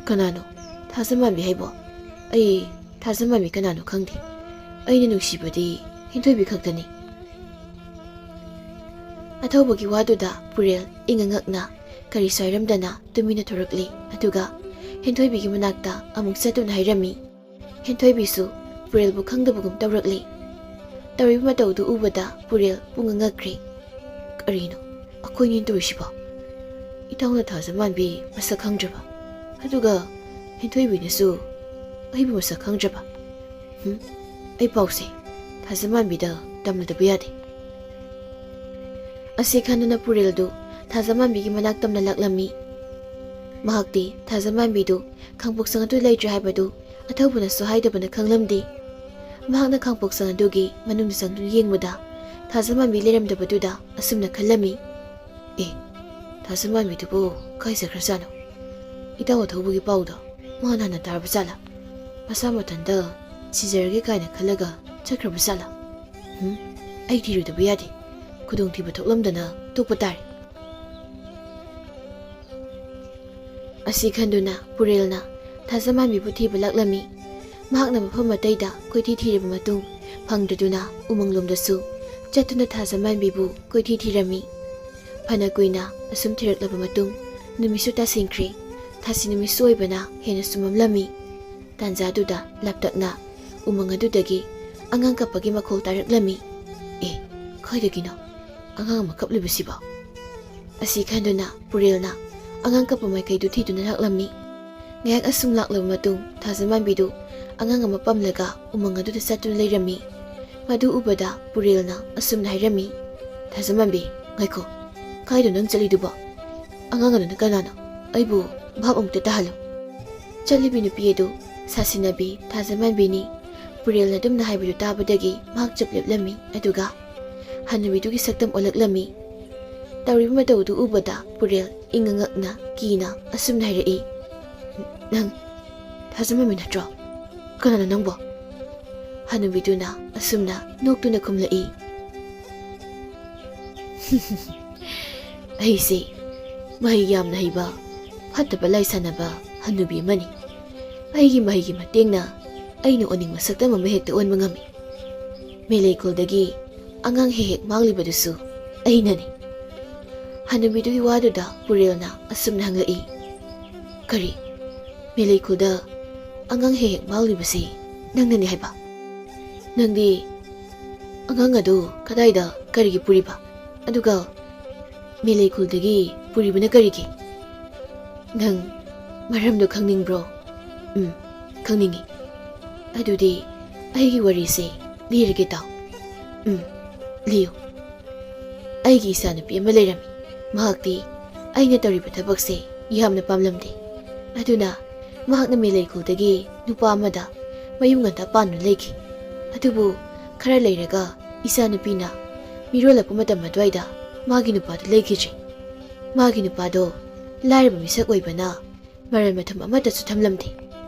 "ꯀꯅꯥꯅꯣ ꯊꯥꯖꯃꯥꯃꯤ ꯍꯥꯏꯕꯣ? ꯑꯩ ꯊꯥꯖꯃꯥꯃꯤ ꯀꯅꯥꯅꯣ ꯈꯪꯗꯦ꯫ ꯑꯩꯅ ꯅꯨꯡꯁꯤꯕꯗꯤ ꯍꯦꯟꯊꯣꯏꯕꯤ ꯈꯛꯇꯅꯤ꯫" ꯑꯊꯧꯕꯒꯤ ꯋꯥꯗꯨꯗ ꯄꯨꯔꯦꯜ ꯏꯉꯛ ꯉꯛꯅ ꯀꯔꯤꯁꯨ ꯍꯥꯏꯔꯝꯗꯅ ꯇꯨꯃꯤꯟꯅ ꯊꯣꯔꯛꯂꯦ꯫ ꯑꯗꯨꯒ ꯍꯦꯟꯊꯣꯏꯕꯤꯒꯤ ꯃꯅꯥꯛꯇ ꯑꯃꯨꯛ ꯆꯠꯇꯨꯅ ꯍꯥꯏꯔꯝꯃꯤ꯫ ꯍꯦꯟꯊꯣꯏꯕꯤꯁꯨ ꯄꯨꯔꯦꯜꯕꯨ ꯈꯪꯗꯕꯒꯨꯝ ꯇꯧꯔꯛꯂꯦ꯫ ꯇꯧꯔꯤꯕ ꯃꯇꯧꯗꯨ ꯎꯕꯗ ꯄꯨꯔꯦꯜ ꯄꯨꯡꯉꯛ ꯉꯛꯈ꯭ꯔꯦ꯫ "ꯀꯔꯤꯅꯣ ꯑꯩꯈꯣꯏꯅꯤ ꯇꯧꯔꯤꯁꯤꯕꯣ? ꯏꯇꯥꯎꯅ ꯊꯥꯖꯃꯥꯟꯕꯤ ꯃꯁꯛ ꯈꯪꯗ꯭ꯔꯕ, ꯑꯗꯨꯒ ꯍꯦꯟꯊꯣꯏꯕꯤꯅꯁꯨ ꯑꯩꯕꯨ ꯃꯁꯛ ꯈꯪꯗ꯭ꯔꯕ? ꯍꯨꯝ, ꯑꯩ ꯄꯥꯎꯁꯦ ꯊꯥꯖꯃꯥꯟꯕꯤꯗ ꯇꯝꯂꯨꯗꯕ ꯌꯥꯗꯦ꯫" ꯑꯁꯤ ꯈꯟꯗꯨꯅ ꯄꯨꯔꯦꯜꯗꯨ ꯊꯥꯖꯃꯥꯟꯕꯤꯒꯤ ꯃꯅꯥꯛ ꯇꯝꯅ ꯂꯥꯛꯂꯝꯃꯤ꯫ ꯃꯍꯥꯛꯇꯤ ꯊꯥꯖꯃꯥꯟꯕꯤꯗꯨ ꯈꯥꯡꯄꯣꯛꯁꯪ ꯑꯗꯨ ꯂꯩꯇ꯭ꯔꯦ ꯍꯥꯏꯕꯗꯨ ꯑꯊꯧꯕꯅꯁꯨ ꯍꯥꯏꯗꯕꯅ ꯈꯪꯂꯝꯗꯦ꯫ ꯃꯍꯥꯛꯅ ꯈꯥꯡꯄꯣꯛꯁꯪ ꯑꯗꯨꯒꯤ ꯃꯅꯨꯡꯗ ꯆꯪꯗꯨꯅ ꯌꯦꯡꯕꯗ ꯊꯥꯖꯃꯥꯟꯕꯤ ꯂꯩꯔꯝꯗꯕꯗꯨꯗ ꯑꯁꯨꯝꯅ ꯈꯜꯂꯝꯃꯤ, "ꯑꯦ, ꯊꯥꯖꯃꯥꯟꯕꯤꯗꯨꯕꯨ ꯀꯥꯏ ꯆꯠꯈ꯭ꯔꯖꯥꯠꯅꯣ? ꯏꯇꯥꯎ ꯑꯊꯧꯕꯒꯤ ꯄꯥꯎꯗꯣ ꯃꯥꯅ ꯍꯥꯟꯅ ꯇꯥꯔꯕ ꯖꯥꯠꯂꯥ?" ꯃꯁꯥ ꯃꯊꯟꯇ ꯁꯤꯖꯔꯒꯦ ꯀꯥꯏꯅ ꯈꯜꯂꯒ ꯆꯠꯈ꯭ꯔꯕ ꯖꯥꯠꯂꯥ? ꯎꯝ, ꯑꯩ ꯊꯤꯔꯨꯗꯕ ꯌꯥꯗꯦ꯫ ꯈꯨꯗꯣꯡꯊꯤꯕ ꯊꯣꯛꯂꯝꯗꯅ ꯇꯣꯛꯄ ꯇꯥꯔꯦ꯫ ꯑꯁꯤ ꯈꯟꯗꯨꯅ ꯄꯨꯔꯦꯜꯅ ꯊꯥꯖꯃꯥꯟꯕꯤꯕꯨ ꯊꯤꯕ ꯂꯥꯛꯂꯝꯃꯤ꯫ ꯃꯍꯥꯛꯅ ꯃꯐꯝ ꯑꯇꯩꯗ ꯀꯣꯏꯊꯤ ꯊꯤꯔꯕ ꯃꯇꯨꯡ ꯐꯪꯗ꯭ꯔꯗꯨꯅ ꯎꯃꯪꯂꯣꯝꯗꯁꯨ ꯆꯠꯇꯨꯅ ꯊꯥꯖꯃꯥꯟꯕꯤꯕꯨ ꯀꯣꯏꯊꯤ ꯊꯤꯔꯝꯃꯤ꯫ ꯐꯅ ꯀꯨꯏꯅ ꯑꯁꯨꯝ ꯊꯤꯔꯛꯂꯕ ꯃꯇꯨꯡ ꯅꯨꯃꯤꯠꯁꯨ ꯇꯥꯁꯤꯟꯈ꯭ꯔꯦ꯫ ꯊꯥꯁꯤ ꯅꯨꯃꯤꯠꯁꯨ ꯑꯣꯏꯕꯅ ꯍꯦꯟꯅ ꯆꯨꯝꯃꯝꯂꯝꯃꯤ꯫ ꯇꯥꯟꯖꯥꯗꯨꯗ ꯂꯥꯞꯇꯛꯅ ꯎꯃꯪ ꯑꯗꯨꯗꯒꯤ ꯑꯉꯥꯡ ꯀꯞꯄꯒꯤ ꯃꯈꯣꯜ ꯇꯥꯔꯛꯂꯝꯃꯤ꯫ ꯑꯦ, ꯀꯥꯏꯗꯒꯤꯅꯣ ꯑꯉꯥꯡ ꯑꯃ ꯀꯞꯂꯤꯕꯁꯤꯕꯣ? ꯑꯁꯤ ꯈꯟꯗꯨꯅ ꯄꯨꯔꯦꯜꯅ ꯑꯉꯥꯡ ꯀꯞꯄ ꯃꯥꯏꯀꯩꯗꯨ ꯊꯤꯗꯨꯅ ꯂꯥꯛꯂꯝꯃꯤ꯫ ꯉꯥꯏꯍꯥꯛ ꯑꯁꯨꯝ ꯂꯥꯛꯂꯕ ꯃꯇꯨꯡ ꯊꯥꯖꯃꯥꯟꯕꯤꯗꯨ ꯑꯉꯥꯡ ꯑꯃ ꯄꯝꯂꯒ ꯎꯃꯪ ꯑꯗꯨꯗ ꯆꯠꯇꯨꯅ ꯂꯩꯔꯝꯃꯤ꯫ ꯃꯗꯨ ꯎꯕꯗ ꯄꯨꯔꯦꯜꯅ ꯑꯁꯨꯝꯅ ꯍꯥꯏꯔꯝꯃꯤ, "ꯊꯥꯖꯃꯥꯟꯕꯤ, ꯉꯥꯏꯈꯣ, ꯀꯥꯏꯗꯅꯣ ꯅꯪ ꯆꯠꯂꯤꯗꯨꯕꯣ? ꯑꯉꯥꯡ ꯑꯗꯨꯅ ꯀꯅꯥꯅꯣ? ꯑꯩꯕꯨ ꯚꯥꯞ ꯑꯃꯨꯛꯇ ꯇꯥꯍꯜꯂꯨ꯫" ꯆꯠꯂꯤꯕꯤ ꯅꯨꯄꯤ ꯑꯗꯨ ꯁꯥꯁꯤꯟꯅꯕꯤ ꯊꯥꯖꯃꯥꯟꯕꯤꯅꯤ꯫ ꯄꯨꯔꯦꯜꯅ ꯑꯗꯨꯝꯅ ꯍꯥꯏꯕꯗꯨ ꯇꯥꯕꯗꯒꯤ ꯃꯍꯥꯛ ꯆꯞ ꯂꯦꯞꯂꯝꯃꯤ꯫ ꯑꯗꯨꯒ ꯍꯅꯨꯕꯤꯗꯨꯒꯤ ꯁꯛꯇꯝ ꯑꯣꯜꯂꯛꯂꯝꯃꯤ꯫ ꯇꯧꯔꯤꯕ ꯃꯇꯧ ꯑꯗꯨ ꯎꯕꯗ ꯄꯨꯔꯦꯜ ꯏꯪꯉ ꯉꯛꯅ ꯀꯤꯅ ꯑꯁꯨꯝꯅ ꯍꯥꯏꯔꯛꯏ, "ꯅꯪ ꯊꯥꯖꯃꯥꯟꯕꯤ ꯅꯠꯇ꯭ꯔꯣ? ꯀꯅꯥꯅꯣ ꯅꯪꯕꯣ?" ꯍꯅꯨꯕꯤꯗꯨꯅ ꯑꯁꯨꯝꯅ ꯅꯣꯛꯇꯨꯅ ꯈꯨꯝꯂꯛꯏ, "ꯑꯩꯁꯦ ꯃꯍꯩ ꯌꯥꯝꯅ ꯍꯩꯕ, ꯐꯠꯇꯕ ꯂꯥꯏ ꯁꯥꯟꯅꯕ ꯍꯅꯨꯕꯤ ꯑꯃꯅꯤ꯫ ꯑꯩꯒꯤ ꯃꯍꯩꯒꯤ ꯃꯇꯦꯡꯅ ꯑꯩꯅ ꯑꯣꯟꯅꯤꯡꯕ ꯁꯛꯇꯝ ꯑꯃ ꯍꯦꯛꯇ ꯑꯣꯟꯕ ꯉꯝꯃꯤ꯫ ꯃꯦꯂꯩꯀꯣꯜꯗꯒꯤ ꯑꯉꯥꯡ ꯍꯦꯛ ꯍꯦꯛ ꯃꯥꯡꯂꯤꯕꯗꯨꯁꯨ ꯑꯩꯅꯅꯤ꯫" ꯍꯅꯨꯕꯤꯗꯨꯒꯤ ꯋꯥꯗꯨꯗ ꯄꯨꯔꯦꯜꯅ ꯑꯁꯨꯝꯅ ꯍꯪꯂꯛꯏ, "ꯀꯔꯤ? ꯃꯦꯂꯩꯀꯣꯜꯗ ꯑꯉꯥꯡ ꯍꯦꯛ ꯍꯦꯛ ꯃꯥꯡꯂꯤꯕꯁꯤ ꯅꯪꯅꯅꯤ ꯍꯥꯏꯕ? ꯅꯪꯗꯤ ꯑꯉꯥꯡ ꯑꯗꯨ ꯀꯗꯥꯏꯗ ꯀꯔꯤꯒꯤ ꯄꯨꯔꯤꯕ? ꯑꯗꯨꯒ ꯃꯦꯂꯩꯀꯣꯜꯗꯒꯤ ꯄꯨꯔꯤꯕꯅ ꯀꯔꯤꯒꯤ? ꯅꯪ ꯃꯔꯝꯗꯨ ꯈꯪꯅꯤꯡꯕ꯭ꯔꯣ?" "ꯎꯝ, ꯈꯪꯅꯤꯡꯉꯤ꯫" "ꯑꯗꯨꯗꯤ ꯑꯩꯒꯤ ꯋꯥꯔꯤꯁꯦ ꯂꯤꯔꯒꯦ ꯇꯥꯎ꯫" "ꯎꯝ, ꯂꯤꯌꯨ꯫" "ꯑꯩꯒꯤ ꯏꯆꯥꯅꯨꯄꯤ ꯑꯃ ꯂꯩꯔꯝꯃꯤ꯫ ꯃꯍꯥꯛꯇꯤ ꯑꯩꯅ ꯇꯧꯔꯤꯕ ꯊꯕꯛꯁꯦ ꯌꯥꯝꯅ ꯄꯥꯝꯂꯝꯗꯦ꯫ ꯑꯗꯨꯅ ꯃꯍꯥꯛꯅ ꯃꯦꯂꯩꯀꯣꯜꯗꯒꯤ ꯅꯨꯄꯥ ꯑꯃꯗ ꯃꯌꯨꯝ ꯉꯟꯇꯥ ꯄꯥꯟꯗꯨꯅ ꯂꯩꯈꯤ꯫ ꯑꯗꯨꯕꯨ ꯈꯔ ꯂꯩꯔꯒ ꯏꯆꯥꯅꯨꯄꯤꯅ ꯃꯤꯔꯣꯜꯂꯛꯄ ꯃꯇꯝ ꯑꯗꯨꯋꯥꯏꯗ ꯃꯥꯒꯤ ꯅꯨꯄꯥꯗꯨ ꯂꯩꯈꯤꯗ꯭ꯔꯦ꯫ ꯃꯥꯒꯤ ꯅꯨꯄꯥꯗꯣ ꯂꯥꯏꯔꯕ ꯃꯤꯁꯛ ꯑꯣꯏꯕꯅ ꯃꯔꯜ ꯃꯊꯨꯝ ꯑꯃꯠꯇꯁꯨ ꯊꯝꯂꯝꯗꯦ꯫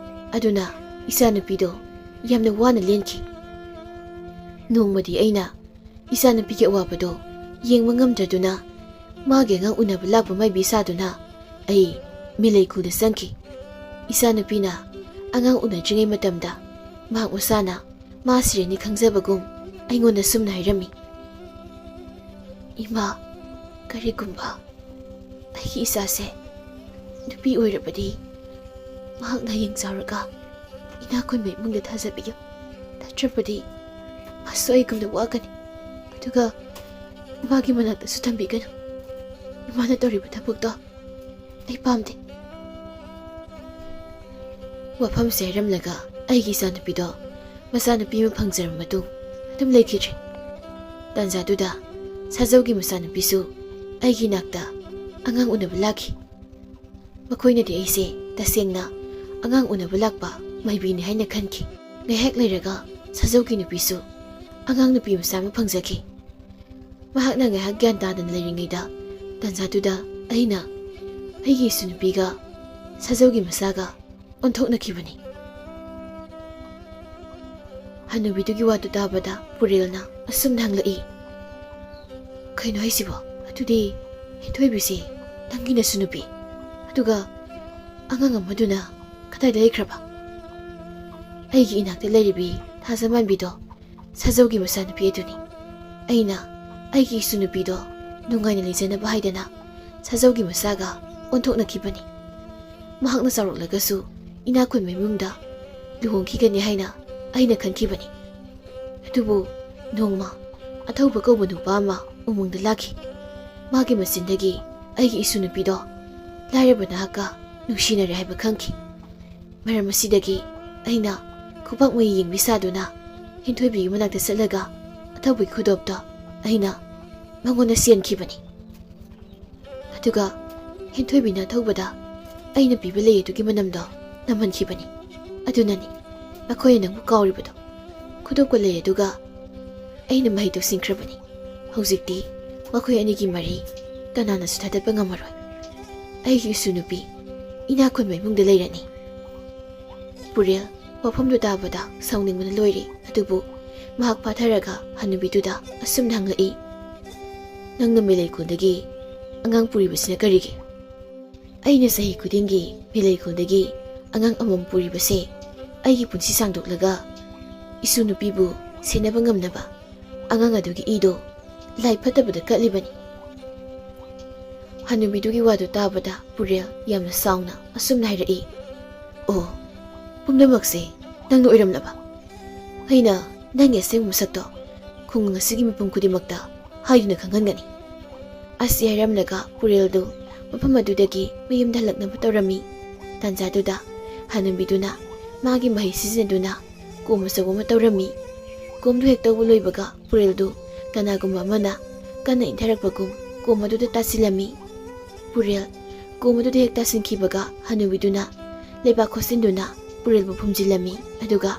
ꯑꯗꯨꯅ ꯏꯆꯥꯅꯨꯄꯤꯗꯣ ꯌꯥꯝꯅ ꯋꯥꯅ ꯂꯦꯟꯈꯤ꯫ ꯅꯣꯡꯃꯗꯤ ꯑꯩꯅ ꯏꯆꯥꯅꯨꯄꯤꯒꯤ ꯑꯋꯥꯕꯗꯣ ꯌꯦꯡꯕ ꯉꯝꯗ꯭ꯔꯗꯨꯅ ꯃꯥꯒꯤ ꯑꯉꯥꯡ ꯎꯅꯕ ꯂꯥꯛꯄ ꯃꯥꯏꯕꯤ ꯁꯥꯗꯨꯅ ꯑꯩ ꯃꯤꯂꯩ ꯈꯨꯜꯗ ꯆꯪꯈꯤ꯫ ꯏꯆꯥꯅꯨꯄꯤꯅ ꯑꯉꯥꯡ ꯎꯅꯗ꯭ꯔꯤꯉꯩ ꯃꯇꯝꯗ ꯃꯍꯥꯛ ꯃꯁꯥꯅ ꯃꯥ ꯁꯤꯔꯅꯤ ꯈꯪꯖꯕꯒꯨꯝ ꯑꯩꯉꯣꯟꯗ ꯁꯨꯝꯅ ꯍꯥꯏꯔꯝꯃꯤ, "ꯏꯃꯥ, ꯀꯔꯤꯒꯨꯝꯕ ꯑꯩꯒꯤ ꯏꯆꯥꯁꯦ ꯅꯨꯄꯤ ꯑꯣꯏꯔꯕꯗꯤ ꯃꯍꯥꯛꯅ ꯍꯌꯦꯡ ꯆꯥꯎꯔꯒ ꯏꯅꯥꯛ ꯈꯨꯟꯕ ꯏꯃꯨꯡꯗ ꯊꯥꯖꯕꯤꯌꯨ, ꯅꯠꯇ꯭ꯔꯕꯗꯤ ꯃꯥꯁꯨ ꯑꯩꯒꯨꯝꯅ ꯋꯥꯒꯅꯤ꯫ ꯑꯗꯨꯒ ꯏꯃꯥꯒꯤ ꯃꯅꯥꯛꯇꯁꯨ ꯊꯝꯕꯤꯒꯅꯨ꯫ ꯏꯃꯥꯅ ꯇꯧꯔꯤꯕ ꯊꯕꯛꯇꯣ ꯑꯩ ꯄꯥꯝꯗꯦ"꯫ ꯋꯥꯐꯝꯁꯦ ꯍꯥꯏꯔꯝꯂꯒ ꯑꯩꯒꯤ ꯏꯆꯥꯅꯨꯄꯤꯗꯣ ꯃꯆꯥꯅꯨꯄꯤ ꯑꯃ ꯐꯪꯖꯔꯕ ꯃꯇꯨꯡ ꯑꯗꯨꯝ ꯂꯩꯈꯤꯗ꯭ꯔꯦ꯫ ꯇꯥꯟꯖꯥꯗꯨꯗ ꯁꯥꯖꯧꯒꯤ ꯃꯆꯥꯅꯨꯄꯤꯁꯨ ꯑꯩꯒꯤ ꯏꯅꯥꯛꯇ ꯑꯉꯥꯡ ꯎꯅꯕ ꯂꯥꯛꯈꯤ꯫ ꯃꯈꯣꯏꯅꯗꯤ ꯑꯩꯁꯦ ꯇꯁꯦꯡꯅ ꯑꯉꯥꯡ ꯎꯅꯕ ꯂꯥꯛꯄ ꯃꯥꯏꯕꯤꯅꯤ ꯍꯥꯏꯅ ꯈꯟꯈꯤ꯫ ꯉꯥꯏꯍꯥꯛ ꯂꯩꯔꯒ ꯁꯥꯖꯧꯒꯤ ꯅꯨꯄꯤꯁꯨ ꯑꯉꯥꯡ ꯅꯨꯄꯤ ꯃꯆꯥ ꯑꯃ ꯐꯪꯖꯈꯤ꯫ ꯃꯍꯥꯛꯅ ꯉꯥꯏꯍꯥꯛ ꯒ꯭ꯌꯥꯟ ꯇꯥꯗꯅ ꯂꯩꯔꯤꯉꯩꯗ, ꯇꯥꯟꯖꯥꯗꯨꯗ ꯑꯩꯅ ꯑꯩꯒꯤ ꯏꯁꯨ ꯅꯨꯄꯤꯒ ꯁꯥꯖꯧꯒꯤ ꯃꯆꯥꯒ ꯑꯣꯟꯊꯣꯛꯅꯈꯤꯕꯅꯤ꯫ ꯍꯅꯨꯕꯤꯗꯨꯒꯤ ꯋꯥꯗꯨ ꯇꯥꯕꯗ ꯄꯨꯔꯦꯜꯅ ꯑꯁꯨꯝꯅ ꯍꯪꯂꯛꯏ, "ꯀꯩꯅꯣ ꯍꯥꯏꯁꯤꯕꯣ? ꯑꯗꯨꯗꯤ ꯍꯦꯟꯊꯣꯏꯕꯤꯁꯦ ꯅꯪꯒꯤ ꯅꯁꯨ ꯅꯨꯄꯤ, ꯑꯗꯨꯒ ꯑꯉꯥꯡ ꯑꯃꯗꯨꯅ ꯀꯗꯥꯏꯗ ꯂꯩꯈ꯭ꯔꯕ?" "ꯑꯩꯒꯤ ꯏꯅꯥꯛꯇ ꯂꯩꯔꯤꯕꯤ ꯊꯥꯖꯃꯥꯟꯕꯤꯗꯣ ꯁꯥꯖꯧꯒꯤ ꯃꯆꯥꯅꯨꯄꯤ ꯑꯗꯨꯅꯤ꯫ ꯑꯩꯅ ꯑꯩꯒꯤ ꯏꯁꯨ ꯅꯨꯄꯤꯗꯣ ꯅꯨꯡꯉꯥꯏꯅ ꯂꯩꯖꯅꯕ ꯍꯥꯏꯗꯅ ꯁꯥꯖꯧꯒꯤ ꯃꯆꯥꯒ ꯑꯣꯟꯊꯣꯛꯅꯈꯤꯕꯅꯤ꯫ ꯃꯍꯥꯛꯅ ꯆꯥꯎꯔꯛꯂꯒꯁꯨ ꯏꯅꯥꯛ ꯈꯨꯟꯕ ꯏꯃꯨꯡꯗ ꯂꯨꯍꯣꯡꯈꯤꯒꯅꯤ ꯍꯥꯏꯅ ꯑꯩꯅ ꯈꯟꯈꯤꯕꯅꯤ꯫ ꯑꯗꯨꯕꯨ ꯅꯣꯡꯃ ꯑꯊꯧꯕ ꯀꯧꯕ ꯅꯨꯄꯥ ꯑꯃ ꯎꯃꯪꯗ ꯂꯥꯛꯈꯤ꯫ ꯃꯥꯒꯤ ꯃꯆꯤꯟꯗꯒꯤ ꯑꯩꯒꯤ ꯏꯁꯨ ꯅꯨꯄꯤꯗꯣ ꯂꯥꯏꯔꯕ ꯅꯍꯥꯛꯀ ꯅꯨꯡꯁꯤꯅꯔꯦ ꯍꯥꯏꯕ ꯈꯪꯈꯤ꯫ ꯃꯔꯝ ꯑꯁꯤꯗꯒꯤ ꯑꯩꯅ ꯈꯨꯕꯥꯛ ꯃꯌꯤ ꯌꯦꯡꯕꯤ ꯁꯥꯗꯨꯅ ꯍꯦꯟꯊꯣꯏꯕꯤꯒꯤ ꯃꯅꯥꯛꯇ ꯆꯠꯂꯒ ꯑꯊꯧꯕꯒꯤ ꯈꯨꯗꯣꯞꯇꯣ ꯑꯩꯅ ꯃꯉꯣꯟꯗ ꯆꯦꯟꯈꯤꯕꯅꯤ꯫ ꯑꯗꯨꯒ ꯍꯦꯟꯊꯣꯏꯕꯤꯅ ꯑꯊꯧꯕꯗ ꯑꯩꯅ ꯄꯤꯕ ꯂꯩ ꯑꯗꯨꯒꯤ ꯃꯅꯝꯗꯣ ꯅꯝꯍꯟꯈꯤꯕꯅꯤ꯫ ꯑꯗꯨꯅꯅꯤ ꯃꯈꯣꯏꯅ ꯅꯪꯕꯨ ꯀꯥꯎꯔꯤꯕꯗꯣ꯫ ꯈꯨꯗꯣꯞꯀ ꯂꯩ ꯑꯗꯨꯒ ꯑꯩꯅ ꯃꯍꯩ ꯇꯧꯁꯤꯟꯈ꯭ꯔꯕꯅꯤ꯫ ꯍꯧꯖꯤꯛꯇꯤ ꯃꯈꯣꯏ ꯑꯅꯤꯒꯤ ꯃꯔꯤ ꯀꯅꯥꯅꯁꯨ ꯊꯥꯗꯠꯄ ꯉꯝꯃꯔꯣꯏ꯫ ꯑꯩꯒꯤ ꯏꯁꯨ ꯅꯨꯄꯤ ꯏꯅꯥꯛ ꯈꯨꯟꯕ ꯏꯃꯨꯡꯗ ꯂꯩꯔꯅꯤ"꯫ ꯄꯨꯔꯦꯜ, ꯋꯥꯐꯝꯗꯨ ꯇꯥꯕꯗ ꯁꯥꯎꯅꯤꯡꯕꯅ ꯂꯣꯏꯔꯦ꯫ ꯑꯗꯨꯕꯨ ꯃꯍꯥꯛ ꯐꯥꯊꯔꯒ ꯍꯅꯨꯕꯤꯗꯨꯗ ꯑꯁꯨꯝꯅ ꯍꯪꯂꯛꯏ, "ꯅꯪꯅ ꯃꯦꯂꯩꯀꯣꯜꯗꯒꯤ ꯑꯉꯥꯡ ꯄꯨꯔꯤꯕꯁꯤꯅ ꯀꯔꯤꯒꯤ? ꯑꯩꯅ ꯆꯍꯤ ꯈꯨꯗꯤꯡꯒꯤ ꯃꯦꯂꯩꯀꯣꯜꯗꯒꯤ ꯑꯉꯥꯡ ꯑꯃꯃꯝ ꯄꯨꯔꯤꯕꯁꯦ ꯑꯩꯒꯤ ꯄꯨꯟꯁꯤ ꯁꯥꯡꯗꯣꯛꯂꯒ ꯏꯁꯨ ꯅꯨꯄꯤꯕꯨ ꯁꯦꯟꯅꯕ ꯉꯝꯅꯕ ꯑꯉꯥꯡ ꯑꯗꯨꯒꯤ ꯏꯗꯣ ꯂꯥꯏ ꯐꯠꯇꯕꯗ ꯀꯠꯂꯤꯕꯅꯤ꯫" ꯍꯅꯨꯕꯤꯗꯨꯒꯤ ꯋꯥꯗꯨ ꯇꯥꯕꯗ ꯄꯨꯔꯦꯜ ꯌꯥꯝꯅ ꯁꯥꯎꯅ ꯑꯁꯨꯝꯅ ꯍꯥꯏꯔꯛꯏ, "ꯑꯣ, ꯄꯨꯝꯅꯃꯛꯁꯦ ꯅꯪꯅ ꯑꯣꯏꯔꯝꯂꯕ? ꯑꯩꯅ ꯅꯪꯒꯤ ꯑꯁꯦꯡꯕ ꯃꯁꯛꯇꯣ ꯈꯨꯡꯒꯪ ꯑꯁꯤꯒꯤ ꯃꯤꯄꯨꯝ ꯈꯨꯗꯤꯡꯃꯛꯇ ꯍꯥꯏꯗꯨꯅ ꯈꯪꯍꯟꯒꯅꯤ꯫" ꯑꯁꯤ ꯍꯥꯏꯔꯝꯂꯒ ꯄꯨꯔꯦꯜꯗꯨ ꯃꯐꯝ ꯑꯗꯨꯗꯒꯤ ꯃꯌꯨꯝꯗ ꯍꯜꯂꯛꯅꯕ ꯇꯧꯔꯝꯃꯤ꯫ ꯇꯥꯟꯖꯥꯗꯨꯗ ꯍꯅꯨꯕꯤꯗꯨꯅ ꯃꯥꯒꯤ ꯃꯍꯩ ꯁꯤꯖꯤꯟꯅꯗꯨꯅ ꯀꯣꯝ ꯑꯆꯧꯕ ꯑꯃ ꯇꯧꯔꯝꯃꯤ꯫ ꯀꯣꯝꯗꯨ ꯍꯦꯛ ꯇꯧꯕ ꯂꯣꯏꯕꯒ ꯄꯨꯔꯦꯜꯗꯨ ꯀꯅꯥꯒꯨꯝꯕ ꯑꯃꯅ ꯀꯟꯅ ꯏꯟꯊꯔꯛꯄꯒꯨꯝ ꯀꯣꯝ ꯑꯗꯨꯗ ꯇꯥꯁꯤꯜꯂꯝꯃꯤ꯫ ꯄꯨꯔꯦꯜ ꯀꯣꯝ ꯑꯗꯨꯗ ꯍꯦꯛ ꯇꯥꯁꯤꯟꯈꯤꯕꯒ ꯍꯅꯨꯕꯤꯗꯨꯅ ꯂꯩꯕꯥꯛ ꯈꯣꯠꯆꯤꯟꯗꯨꯅ ꯄꯨꯔꯦꯜꯕꯨ ꯐꯨꯝꯖꯤꯜꯂꯝꯃꯤ꯫ ꯑꯗꯨꯒ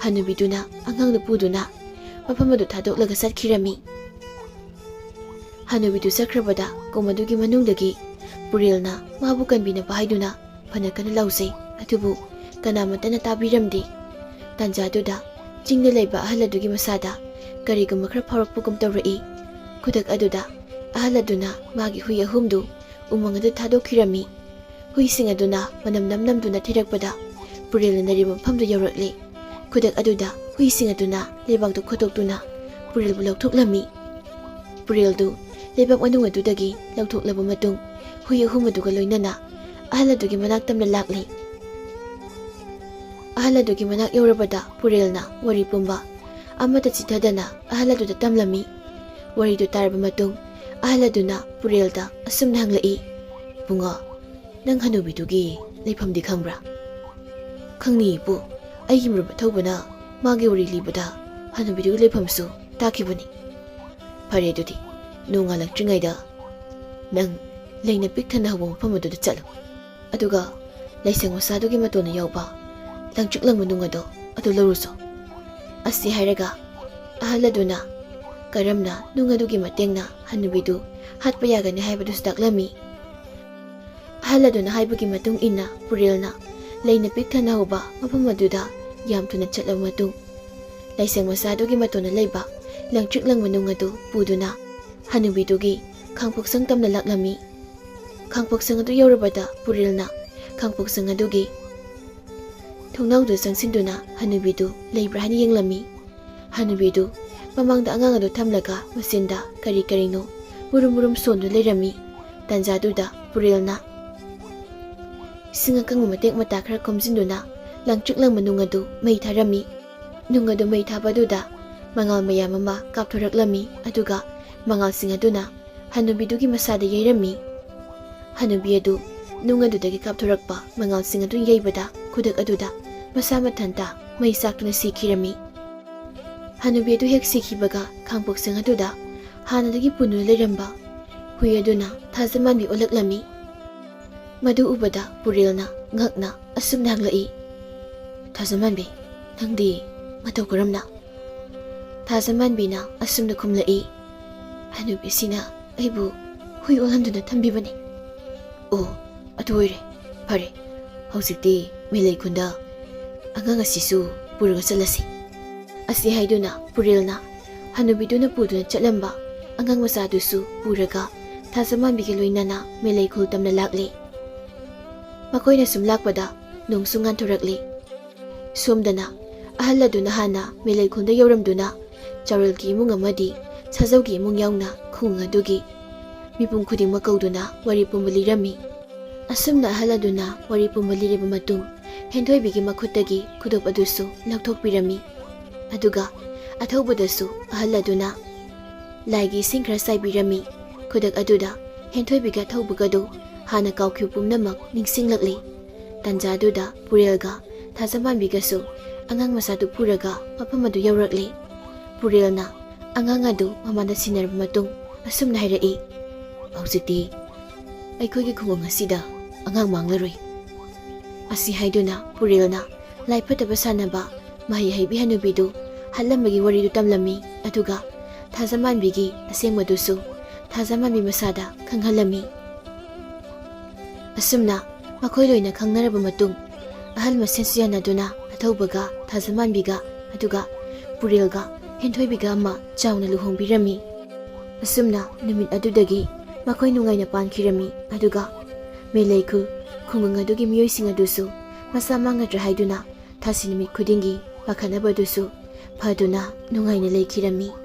ꯍꯅꯨꯕꯤꯗꯨꯅ ꯑꯉꯥꯡꯗꯨ ꯄꯨꯗꯨꯅ ꯃꯐꯝ ꯑꯗꯨ ꯊꯥꯗꯣꯛꯂꯒ ꯆꯠꯈꯤꯔꯝꯃꯤ꯫ ꯍꯅꯨꯕꯤꯗꯨ ꯆꯠꯈ꯭ꯔꯕꯗ ꯀꯣꯝ ꯑꯗꯨꯒꯤ ꯃꯅꯨꯡꯗꯒꯤ ꯄꯨꯔꯦꯜꯅ ꯃꯥꯕꯨ ꯀꯟꯕꯤꯅꯕ ꯍꯥꯏꯗꯨꯅ ꯐꯅ ꯀꯟꯅ ꯂꯥꯎꯖꯩ꯫ ꯑꯗꯨꯕꯨ ꯀꯅꯥꯃꯠꯇꯅ ꯇꯥꯕꯤꯔꯝꯗꯦ꯫ ꯇꯥꯟꯖꯥꯗꯨꯗ ꯆꯤꯡꯗ ꯂꯩꯕ ꯑꯍꯜ ꯑꯗꯨꯒꯤ ꯃꯁꯥꯗ ꯀꯔꯤꯒꯨꯝꯕ ꯈꯔ ꯐꯥꯎꯔꯛꯄꯒꯨꯝ ꯇꯧꯔꯛꯏ꯫ ꯈꯨꯗꯛ ꯑꯗꯨꯗ ꯑꯍꯜ ꯑꯗꯨꯅ ꯃꯥꯒꯤ ꯍꯨꯏ ꯑꯍꯨꯝꯗꯨ ꯎꯃꯪ ꯑꯗꯨ ꯊꯥꯗꯣꯛꯈꯤꯔꯝꯃꯤ꯫ ꯍꯨꯏꯁꯤꯡ ꯑꯗꯨꯅ ꯃꯅꯝ ꯅꯝ ꯅꯝꯗꯨꯅ ꯊꯤꯔꯛꯄꯗ ꯄꯨꯔꯦꯜꯅ ꯂꯩꯔꯤꯕ ꯃꯐꯝꯗꯨ ꯌꯧꯔꯛꯂꯦ꯫ ꯈꯨꯗꯛ ꯑꯗꯨꯗ ꯍꯨꯏꯁꯤꯡ ꯑꯗꯨꯅ ꯂꯩꯕꯥꯛꯇꯨ ꯈꯣꯠꯇꯣꯛꯇꯨꯅ ꯄꯨꯔꯦꯜꯕꯨ ꯂꯧꯊꯣꯛꯂꯝꯃꯤ꯫ ꯄꯨꯔꯦꯜꯗꯨ ꯂꯩꯕꯥꯛ ꯃꯅꯨꯡ ꯑꯗꯨꯗꯒꯤ ꯂꯧꯊꯣꯛꯂꯕ ꯃꯇꯨꯡ ꯍꯨꯏ ꯑꯍꯨꯝ ꯑꯗꯨꯒ ꯂꯣꯏꯅꯅ ꯑꯍꯜ ꯑꯗꯨꯒꯤ ꯃꯅꯥꯛ ꯇꯝꯅ ꯂꯥꯛꯂꯤ꯫ ꯑꯍꯜ ꯑꯗꯨꯒꯤ ꯃꯅꯥꯛ ꯌꯧꯔꯕꯗ ꯄꯨꯔꯦꯜꯅ ꯋꯥꯔꯤ ꯄꯨꯝꯕ ꯑꯃꯠꯇ ꯆꯤꯊꯗꯅ ꯑꯍꯜ ꯑꯗꯨꯗ ꯇꯝꯂꯝꯃꯤ꯫ ꯋꯥꯔꯤꯗꯨ ꯇꯥꯔꯕ ꯃꯇꯨꯡ ꯑꯍꯜ ꯑꯗꯨꯅ ꯄꯨꯔꯦꯜꯗ ꯑꯁꯨꯝꯅ ꯍꯪꯂꯛꯏ, "ꯏꯕꯨꯡꯉꯣ, ꯅꯪ ꯍꯅꯨꯕꯤꯗꯨꯒꯤ ꯂꯩꯐꯝꯗꯤ ꯈꯪꯕ꯭ꯔꯥ?" "ꯈꯪꯅꯤ ꯏꯄꯨ, ꯑꯩꯒꯤ ꯃꯔꯨꯞ ꯑꯊꯧꯕꯅ ꯃꯥꯒꯤ ꯋꯥꯔꯤ ꯂꯤꯕꯗ ꯍꯅꯨꯕꯤꯗꯨꯒꯤ ꯂꯩꯐꯝꯁꯨ ꯇꯥꯈꯤꯕꯅꯤ꯫" "ꯐꯔꯦ ꯑꯗꯨꯗꯤ, ꯅꯣꯡꯉꯥꯜꯂꯛꯇ꯭ꯔꯤꯉꯩꯗ ꯅꯪ ꯂꯩꯅ ꯄꯤꯛ ꯊꯟꯅ ꯍꯧꯕ ꯃꯐꯝ ꯑꯗꯨꯗ ꯆꯠꯂꯨ꯫ ꯑꯗꯨꯒ ꯂꯥꯏꯁꯪ ꯃꯆꯥꯗꯨꯒꯤ ꯃꯇꯣꯟꯗ ꯌꯥꯎꯕ ꯂꯪꯇ꯭ꯔꯤꯛ ꯂꯪꯕ ꯅꯨꯡ ꯑꯗꯣ ꯑꯗꯨ ꯂꯧꯔꯨꯆꯣ꯫" ꯑꯁꯤ ꯍꯥꯏꯔꯒ ꯑꯍꯜ ꯑꯗꯨꯅ ꯀꯔꯝꯅ ꯅꯨꯡ ꯑꯗꯨꯒꯤ ꯃꯇꯦꯡꯅ ꯍꯅꯨꯕꯤꯗꯨ ꯍꯥꯠꯄ ꯌꯥꯒꯅꯤ ꯍꯥꯏꯕꯗꯨꯁꯨ ꯇꯥꯛꯂꯝꯃꯤ꯫ ꯑꯍꯜ ꯑꯗꯨꯅ ꯍꯥꯏꯕꯒꯤ ꯃꯇꯨꯡ ꯏꯟꯅ ꯄꯨꯔꯦꯜꯅ ꯂꯩꯅ ꯄꯤꯛ ꯊꯟꯅ ꯍꯧꯕ ꯃꯐꯝ ꯑꯗꯨꯗ ꯌꯥꯝ ꯊꯨꯅ ꯆꯠꯂꯕ ꯃꯇꯨꯡ, ꯂꯥꯏꯁꯪ ꯃꯆꯥꯗꯨꯒꯤ ꯃꯇꯣꯟꯗ ꯂꯩꯕ ꯂꯪꯇ꯭ꯔꯤꯛ ꯂꯪꯕ ꯅꯨꯡ ꯑꯗꯨ ꯄꯨꯗꯨꯅ ꯍꯅꯨꯕꯤꯗꯨꯒꯤ ꯈꯥꯡꯄꯣꯛꯁꯪ ꯇꯝꯅ ꯂꯥꯛꯂꯝꯃꯤ꯫ ꯈꯥꯡꯄꯣꯛꯁꯪ ꯑꯗꯨ ꯌꯧꯔꯕꯗ ꯄꯨꯔꯦꯜꯅ ꯈꯥꯡꯄꯣꯛꯁꯪ ꯑꯗꯨꯒꯤ ꯊꯣꯡꯅꯥꯎꯗꯨ ꯆꯪꯁꯤꯟꯗꯨꯅ ꯍꯅꯨꯕꯤꯗꯨ ꯂꯩꯕ꯭ꯔꯥ ꯍꯥꯏꯅ ꯌꯦꯡꯂꯝꯃꯤ꯫ ꯍꯅꯨꯕꯤꯗꯨ ꯃꯃꯥꯡꯗ ꯑꯉꯥꯡ ꯑꯗꯨ ꯊꯝꯂꯒ ꯃꯆꯤꯟꯗ ꯀꯔꯤ ꯀꯔꯤꯅꯣ ꯃꯨꯔꯨꯝ ꯃꯨꯔꯨꯝ ꯁꯣꯟꯗꯨꯅ ꯂꯩꯔꯝꯃꯤ꯫ ꯇꯥꯟꯖꯥꯗꯨꯗ ꯄꯨꯔꯦꯜꯅ ꯏꯁꯤꯡ ꯑꯀꯪꯕ ꯃꯇꯦꯛ ꯃꯇꯥ ꯈꯔ ꯈꯣꯝꯖꯤꯟꯗꯨꯅ ꯂꯪꯇ꯭ꯔꯤꯛ ꯂꯪꯕ ꯅꯨꯡ ꯑꯗꯨ ꯃꯩ ꯊꯥꯔꯝꯃꯤ꯫ ꯅꯨꯡ ꯑꯗꯨ ꯃꯩ ꯊꯥꯕꯗꯨꯗ ꯃꯉꯥꯜ ꯃꯌꯥꯝ ꯑꯃ ꯀꯥꯞꯊꯣꯔꯛꯂꯝꯃꯤ, ꯑꯗꯨꯒ ꯃꯉꯥꯜꯁꯤꯡ ꯑꯗꯨꯅ ꯍꯅꯨꯕꯤꯗꯨꯒꯤ ꯃꯁꯥꯗ ꯌꯩꯔꯝꯃꯤ꯫ ꯍꯅꯨꯕꯤ ꯑꯗꯨ ꯅꯨꯡ ꯑꯗꯨꯗꯒꯤ ꯀꯥꯞꯊꯣꯔꯛꯄ ꯃꯉꯥꯜꯁꯤꯡ ꯑꯗꯨ ꯌꯩꯕꯗ ꯈꯨꯗꯛ ꯑꯗꯨꯗ ꯃꯁꯥ ꯃꯊꯟꯇ ꯃꯩ ꯆꯥꯛꯇꯨꯅ ꯁꯤꯈꯤꯔꯝꯃꯤ꯫ ꯍꯅꯨꯕꯤ ꯑꯗꯨ ꯍꯦꯛ ꯁꯤꯈꯤꯕꯒ ꯈꯥꯡꯄꯣꯛꯁꯪ ꯑꯗꯨꯗ ꯍꯥꯟꯅꯗꯒꯤ ꯄꯨꯟꯗꯨꯅ ꯂꯩꯔꯝꯕ ꯍꯨꯏ ꯑꯗꯨꯅ ꯊꯥꯖꯃꯥꯟꯕꯤ ꯑꯣꯜꯂꯛꯂꯝꯃꯤ꯫ ꯃꯗꯨ ꯎꯕꯗ ꯄꯨꯔꯦꯜꯅ ꯉꯛꯅ ꯑꯁꯨꯝꯅ ꯍꯪꯂꯛꯏ, "ꯊꯥꯖꯃꯥꯟꯕꯤ, ꯅꯪꯗꯤ ꯃꯇꯧ ꯀꯔꯝꯅ?" ꯊꯥꯖꯃꯥꯟꯕꯤꯅ ꯑꯁꯨꯝꯅ ꯈꯨꯝꯂꯛꯏ, "ꯍꯅꯨꯕꯤꯁꯤꯅ ꯑꯩꯕꯨ ꯍꯨꯏ ꯑꯣꯜꯍꯟꯗꯨꯅ ꯊꯝꯕꯤꯕꯅꯤ꯫" "ꯑꯣ, ꯑꯗꯨ ꯑꯣꯏꯔꯦ꯫ ꯐꯔꯦ, ꯍꯧꯖꯤꯛꯇꯤ ꯃꯦꯂꯩ ꯈꯨꯟꯗ ꯑꯉꯥꯡ ꯑꯁꯤꯁꯨ ꯄꯨꯔꯒ ꯆꯠꯂꯁꯤ꯫" ꯑꯁꯤ ꯍꯥꯏꯗꯨꯅ ꯄꯨꯔꯦꯜꯅ ꯍꯅꯨꯕꯤꯗꯨꯅ ꯄꯨꯗꯨꯅ ꯆꯠꯂꯝꯕ ꯑꯉꯥꯡ ꯃꯆꯥꯗꯨꯁꯨ ꯄꯨꯔꯒ ꯊꯥꯖꯃꯥꯟꯕꯤꯒ ꯂꯣꯏꯅꯅ ꯃꯦꯂꯩ ꯈꯨꯜ ꯇꯝꯅ ꯂꯥꯛꯂꯦ꯫ ꯃꯈꯣꯏꯅ ꯁꯨꯝ ꯂꯥꯛꯄꯗ ꯅꯣꯡꯁꯨ ꯉꯥꯟꯊꯣꯔꯛꯂꯦ꯫ ꯁꯣꯝꯗꯅ ꯑꯍꯜ ꯑꯗꯨꯅ ꯍꯥꯟꯅ ꯃꯦꯂꯩ ꯈꯨꯜꯗ ꯌꯧꯔꯝꯗꯨꯅ ꯆꯥꯎꯔꯦꯜꯒꯤ ꯏꯃꯨꯡ ꯑꯃꯗꯤ ꯁꯥꯖꯧꯒꯤ ꯏꯃꯨꯡ ꯌꯥꯎꯅ ꯈꯨꯡꯒꯪ ꯑꯗꯨꯒꯤ ꯃꯤꯄꯨꯝ ꯈꯨꯗꯤꯡꯃꯛ ꯀꯧꯗꯨꯅ ꯋꯥꯔꯤ ꯄꯨꯝꯕ ꯂꯤꯔꯝꯃꯤ꯫ ꯑꯁꯨꯝꯅ ꯑꯍꯜ ꯑꯗꯨꯅ ꯋꯥꯔꯤ ꯄꯨꯝꯕ ꯂꯤꯔꯕ ꯃꯇꯨꯡ, ꯍꯦꯟꯊꯣꯏꯕꯤꯒꯤ ꯃꯈꯨꯠꯇꯒꯤ ꯈꯨꯗꯣꯞ ꯑꯗꯨꯁꯨ ꯂꯧꯊꯣꯛꯄꯤꯔꯝꯃꯤ꯫ ꯑꯗꯨꯒ ꯑꯊꯧꯕꯗꯁꯨ ꯑꯍꯜ ꯑꯗꯨꯅ ꯂꯥꯏꯒꯤ ꯏꯁꯤꯡ ꯈꯔ ꯆꯥꯏꯕꯤꯔꯝꯃꯤ꯫ ꯈꯨꯗꯛ ꯑꯗꯨꯗ ꯍꯦꯟꯊꯣꯏꯕꯤꯒ ꯑꯊꯧꯕꯒꯗꯨ ꯍꯥꯟꯅ ꯀꯥꯎꯈꯤꯕ ꯄꯨꯝꯅꯃꯛ ꯅꯤꯡꯁꯤꯡꯂꯛꯂꯤ꯫ ꯇꯥꯟꯖꯥꯗꯨꯗ ꯄꯨꯔꯦꯜꯒ ꯊꯥꯖꯃꯥꯟꯕꯤꯒꯁꯨ ꯑꯉꯥꯡ ꯃꯆꯥꯗꯨ ꯄꯨꯔꯒ ꯃꯐꯝ ꯑꯗꯨ ꯌꯧꯔꯛꯂꯤ꯫ ꯄꯨꯔꯦꯜꯅ ꯑꯉꯥꯡ ꯑꯗꯨ ꯃꯃꯥꯗ ꯁꯤꯟꯅꯔꯕ ꯃꯇꯨꯡ ꯑꯁꯨꯝꯅ ꯍꯥꯏꯔꯛꯏ, "ꯍꯧꯖꯤꯛꯇꯤ ꯑꯩꯈꯣꯏꯒꯤ ꯈꯨꯡꯒꯪ ꯑꯁꯤꯗ ꯑꯉꯥꯡ ꯃꯥꯡꯂꯔꯣꯏ꯫" ꯑꯁꯤ ꯍꯥꯏꯗꯨꯅ ꯄꯨꯔꯦꯜꯅ ꯂꯥꯏ ꯐꯠꯇꯕ ꯁꯥꯟꯅꯕ ꯃꯍꯩ ꯍꯩꯕꯤ ꯍꯅꯨꯕꯤꯗꯨ ꯍꯥꯠꯂꯝꯕꯒꯤ ꯋꯥꯔꯤꯗꯨ ꯇꯝꯂꯝꯃꯤ, ꯑꯗꯨꯒ ꯊꯥꯖꯃꯥꯟꯕꯤꯒꯤ ꯑꯁꯦꯡꯕꯗꯨꯁꯨ ꯊꯥꯖꯃꯥꯟꯕꯤ ꯃꯁꯥꯗ ꯈꯪꯍꯜꯂꯝꯃꯤ꯫ ꯑꯁꯨꯝꯅ ꯃꯈꯣꯏ ꯂꯣꯏꯅ ꯈꯪꯅꯔꯕ ꯃꯇꯨꯡ, ꯑꯍꯜ ꯃꯁꯦꯟꯁꯨ ꯌꯥꯅꯗꯨꯅ ꯆꯥꯛꯀꯧꯕꯒ ꯊꯥꯖꯃꯥꯟꯕꯤꯒ ꯑꯗꯨꯒ ꯄꯨꯔꯦꯜꯒ ꯍꯦꯟꯊꯣꯏꯕꯤꯒ ꯑꯃ ꯆꯥꯎꯅ ꯂꯨꯍꯣꯡꯕꯤꯔꯝꯃꯤ꯫ ꯑꯁꯨꯝꯅ ꯅꯨꯃꯤꯠ ꯑꯗꯨꯗꯒꯤ ꯃꯈꯣꯏ ꯅꯨꯡꯉꯥꯏꯅ ꯄꯥꯟꯈꯤꯔꯝꯃꯤ꯫ ꯑꯗꯨꯒ ꯃꯦꯂꯩꯈꯨꯜ ꯈꯨꯡꯒꯪ ꯑꯗꯨꯒꯤ ꯃꯤꯑꯣꯏꯁꯤꯡ ꯑꯗꯨꯁꯨ ꯃꯁꯥ ꯃꯥꯡꯒꯗ꯭ꯔꯥ ꯍꯥꯏꯗꯨꯅ ꯊꯥꯁꯤ ꯅꯨꯃꯤꯠ ꯈꯨꯗꯤꯡꯒꯤ ꯄꯥꯈꯠꯅꯕꯗꯨꯁꯨ ꯐꯗꯨꯅ ꯅꯨꯡꯉꯥꯏꯅ ꯂꯩꯈꯤꯔꯝꯃꯤ꯫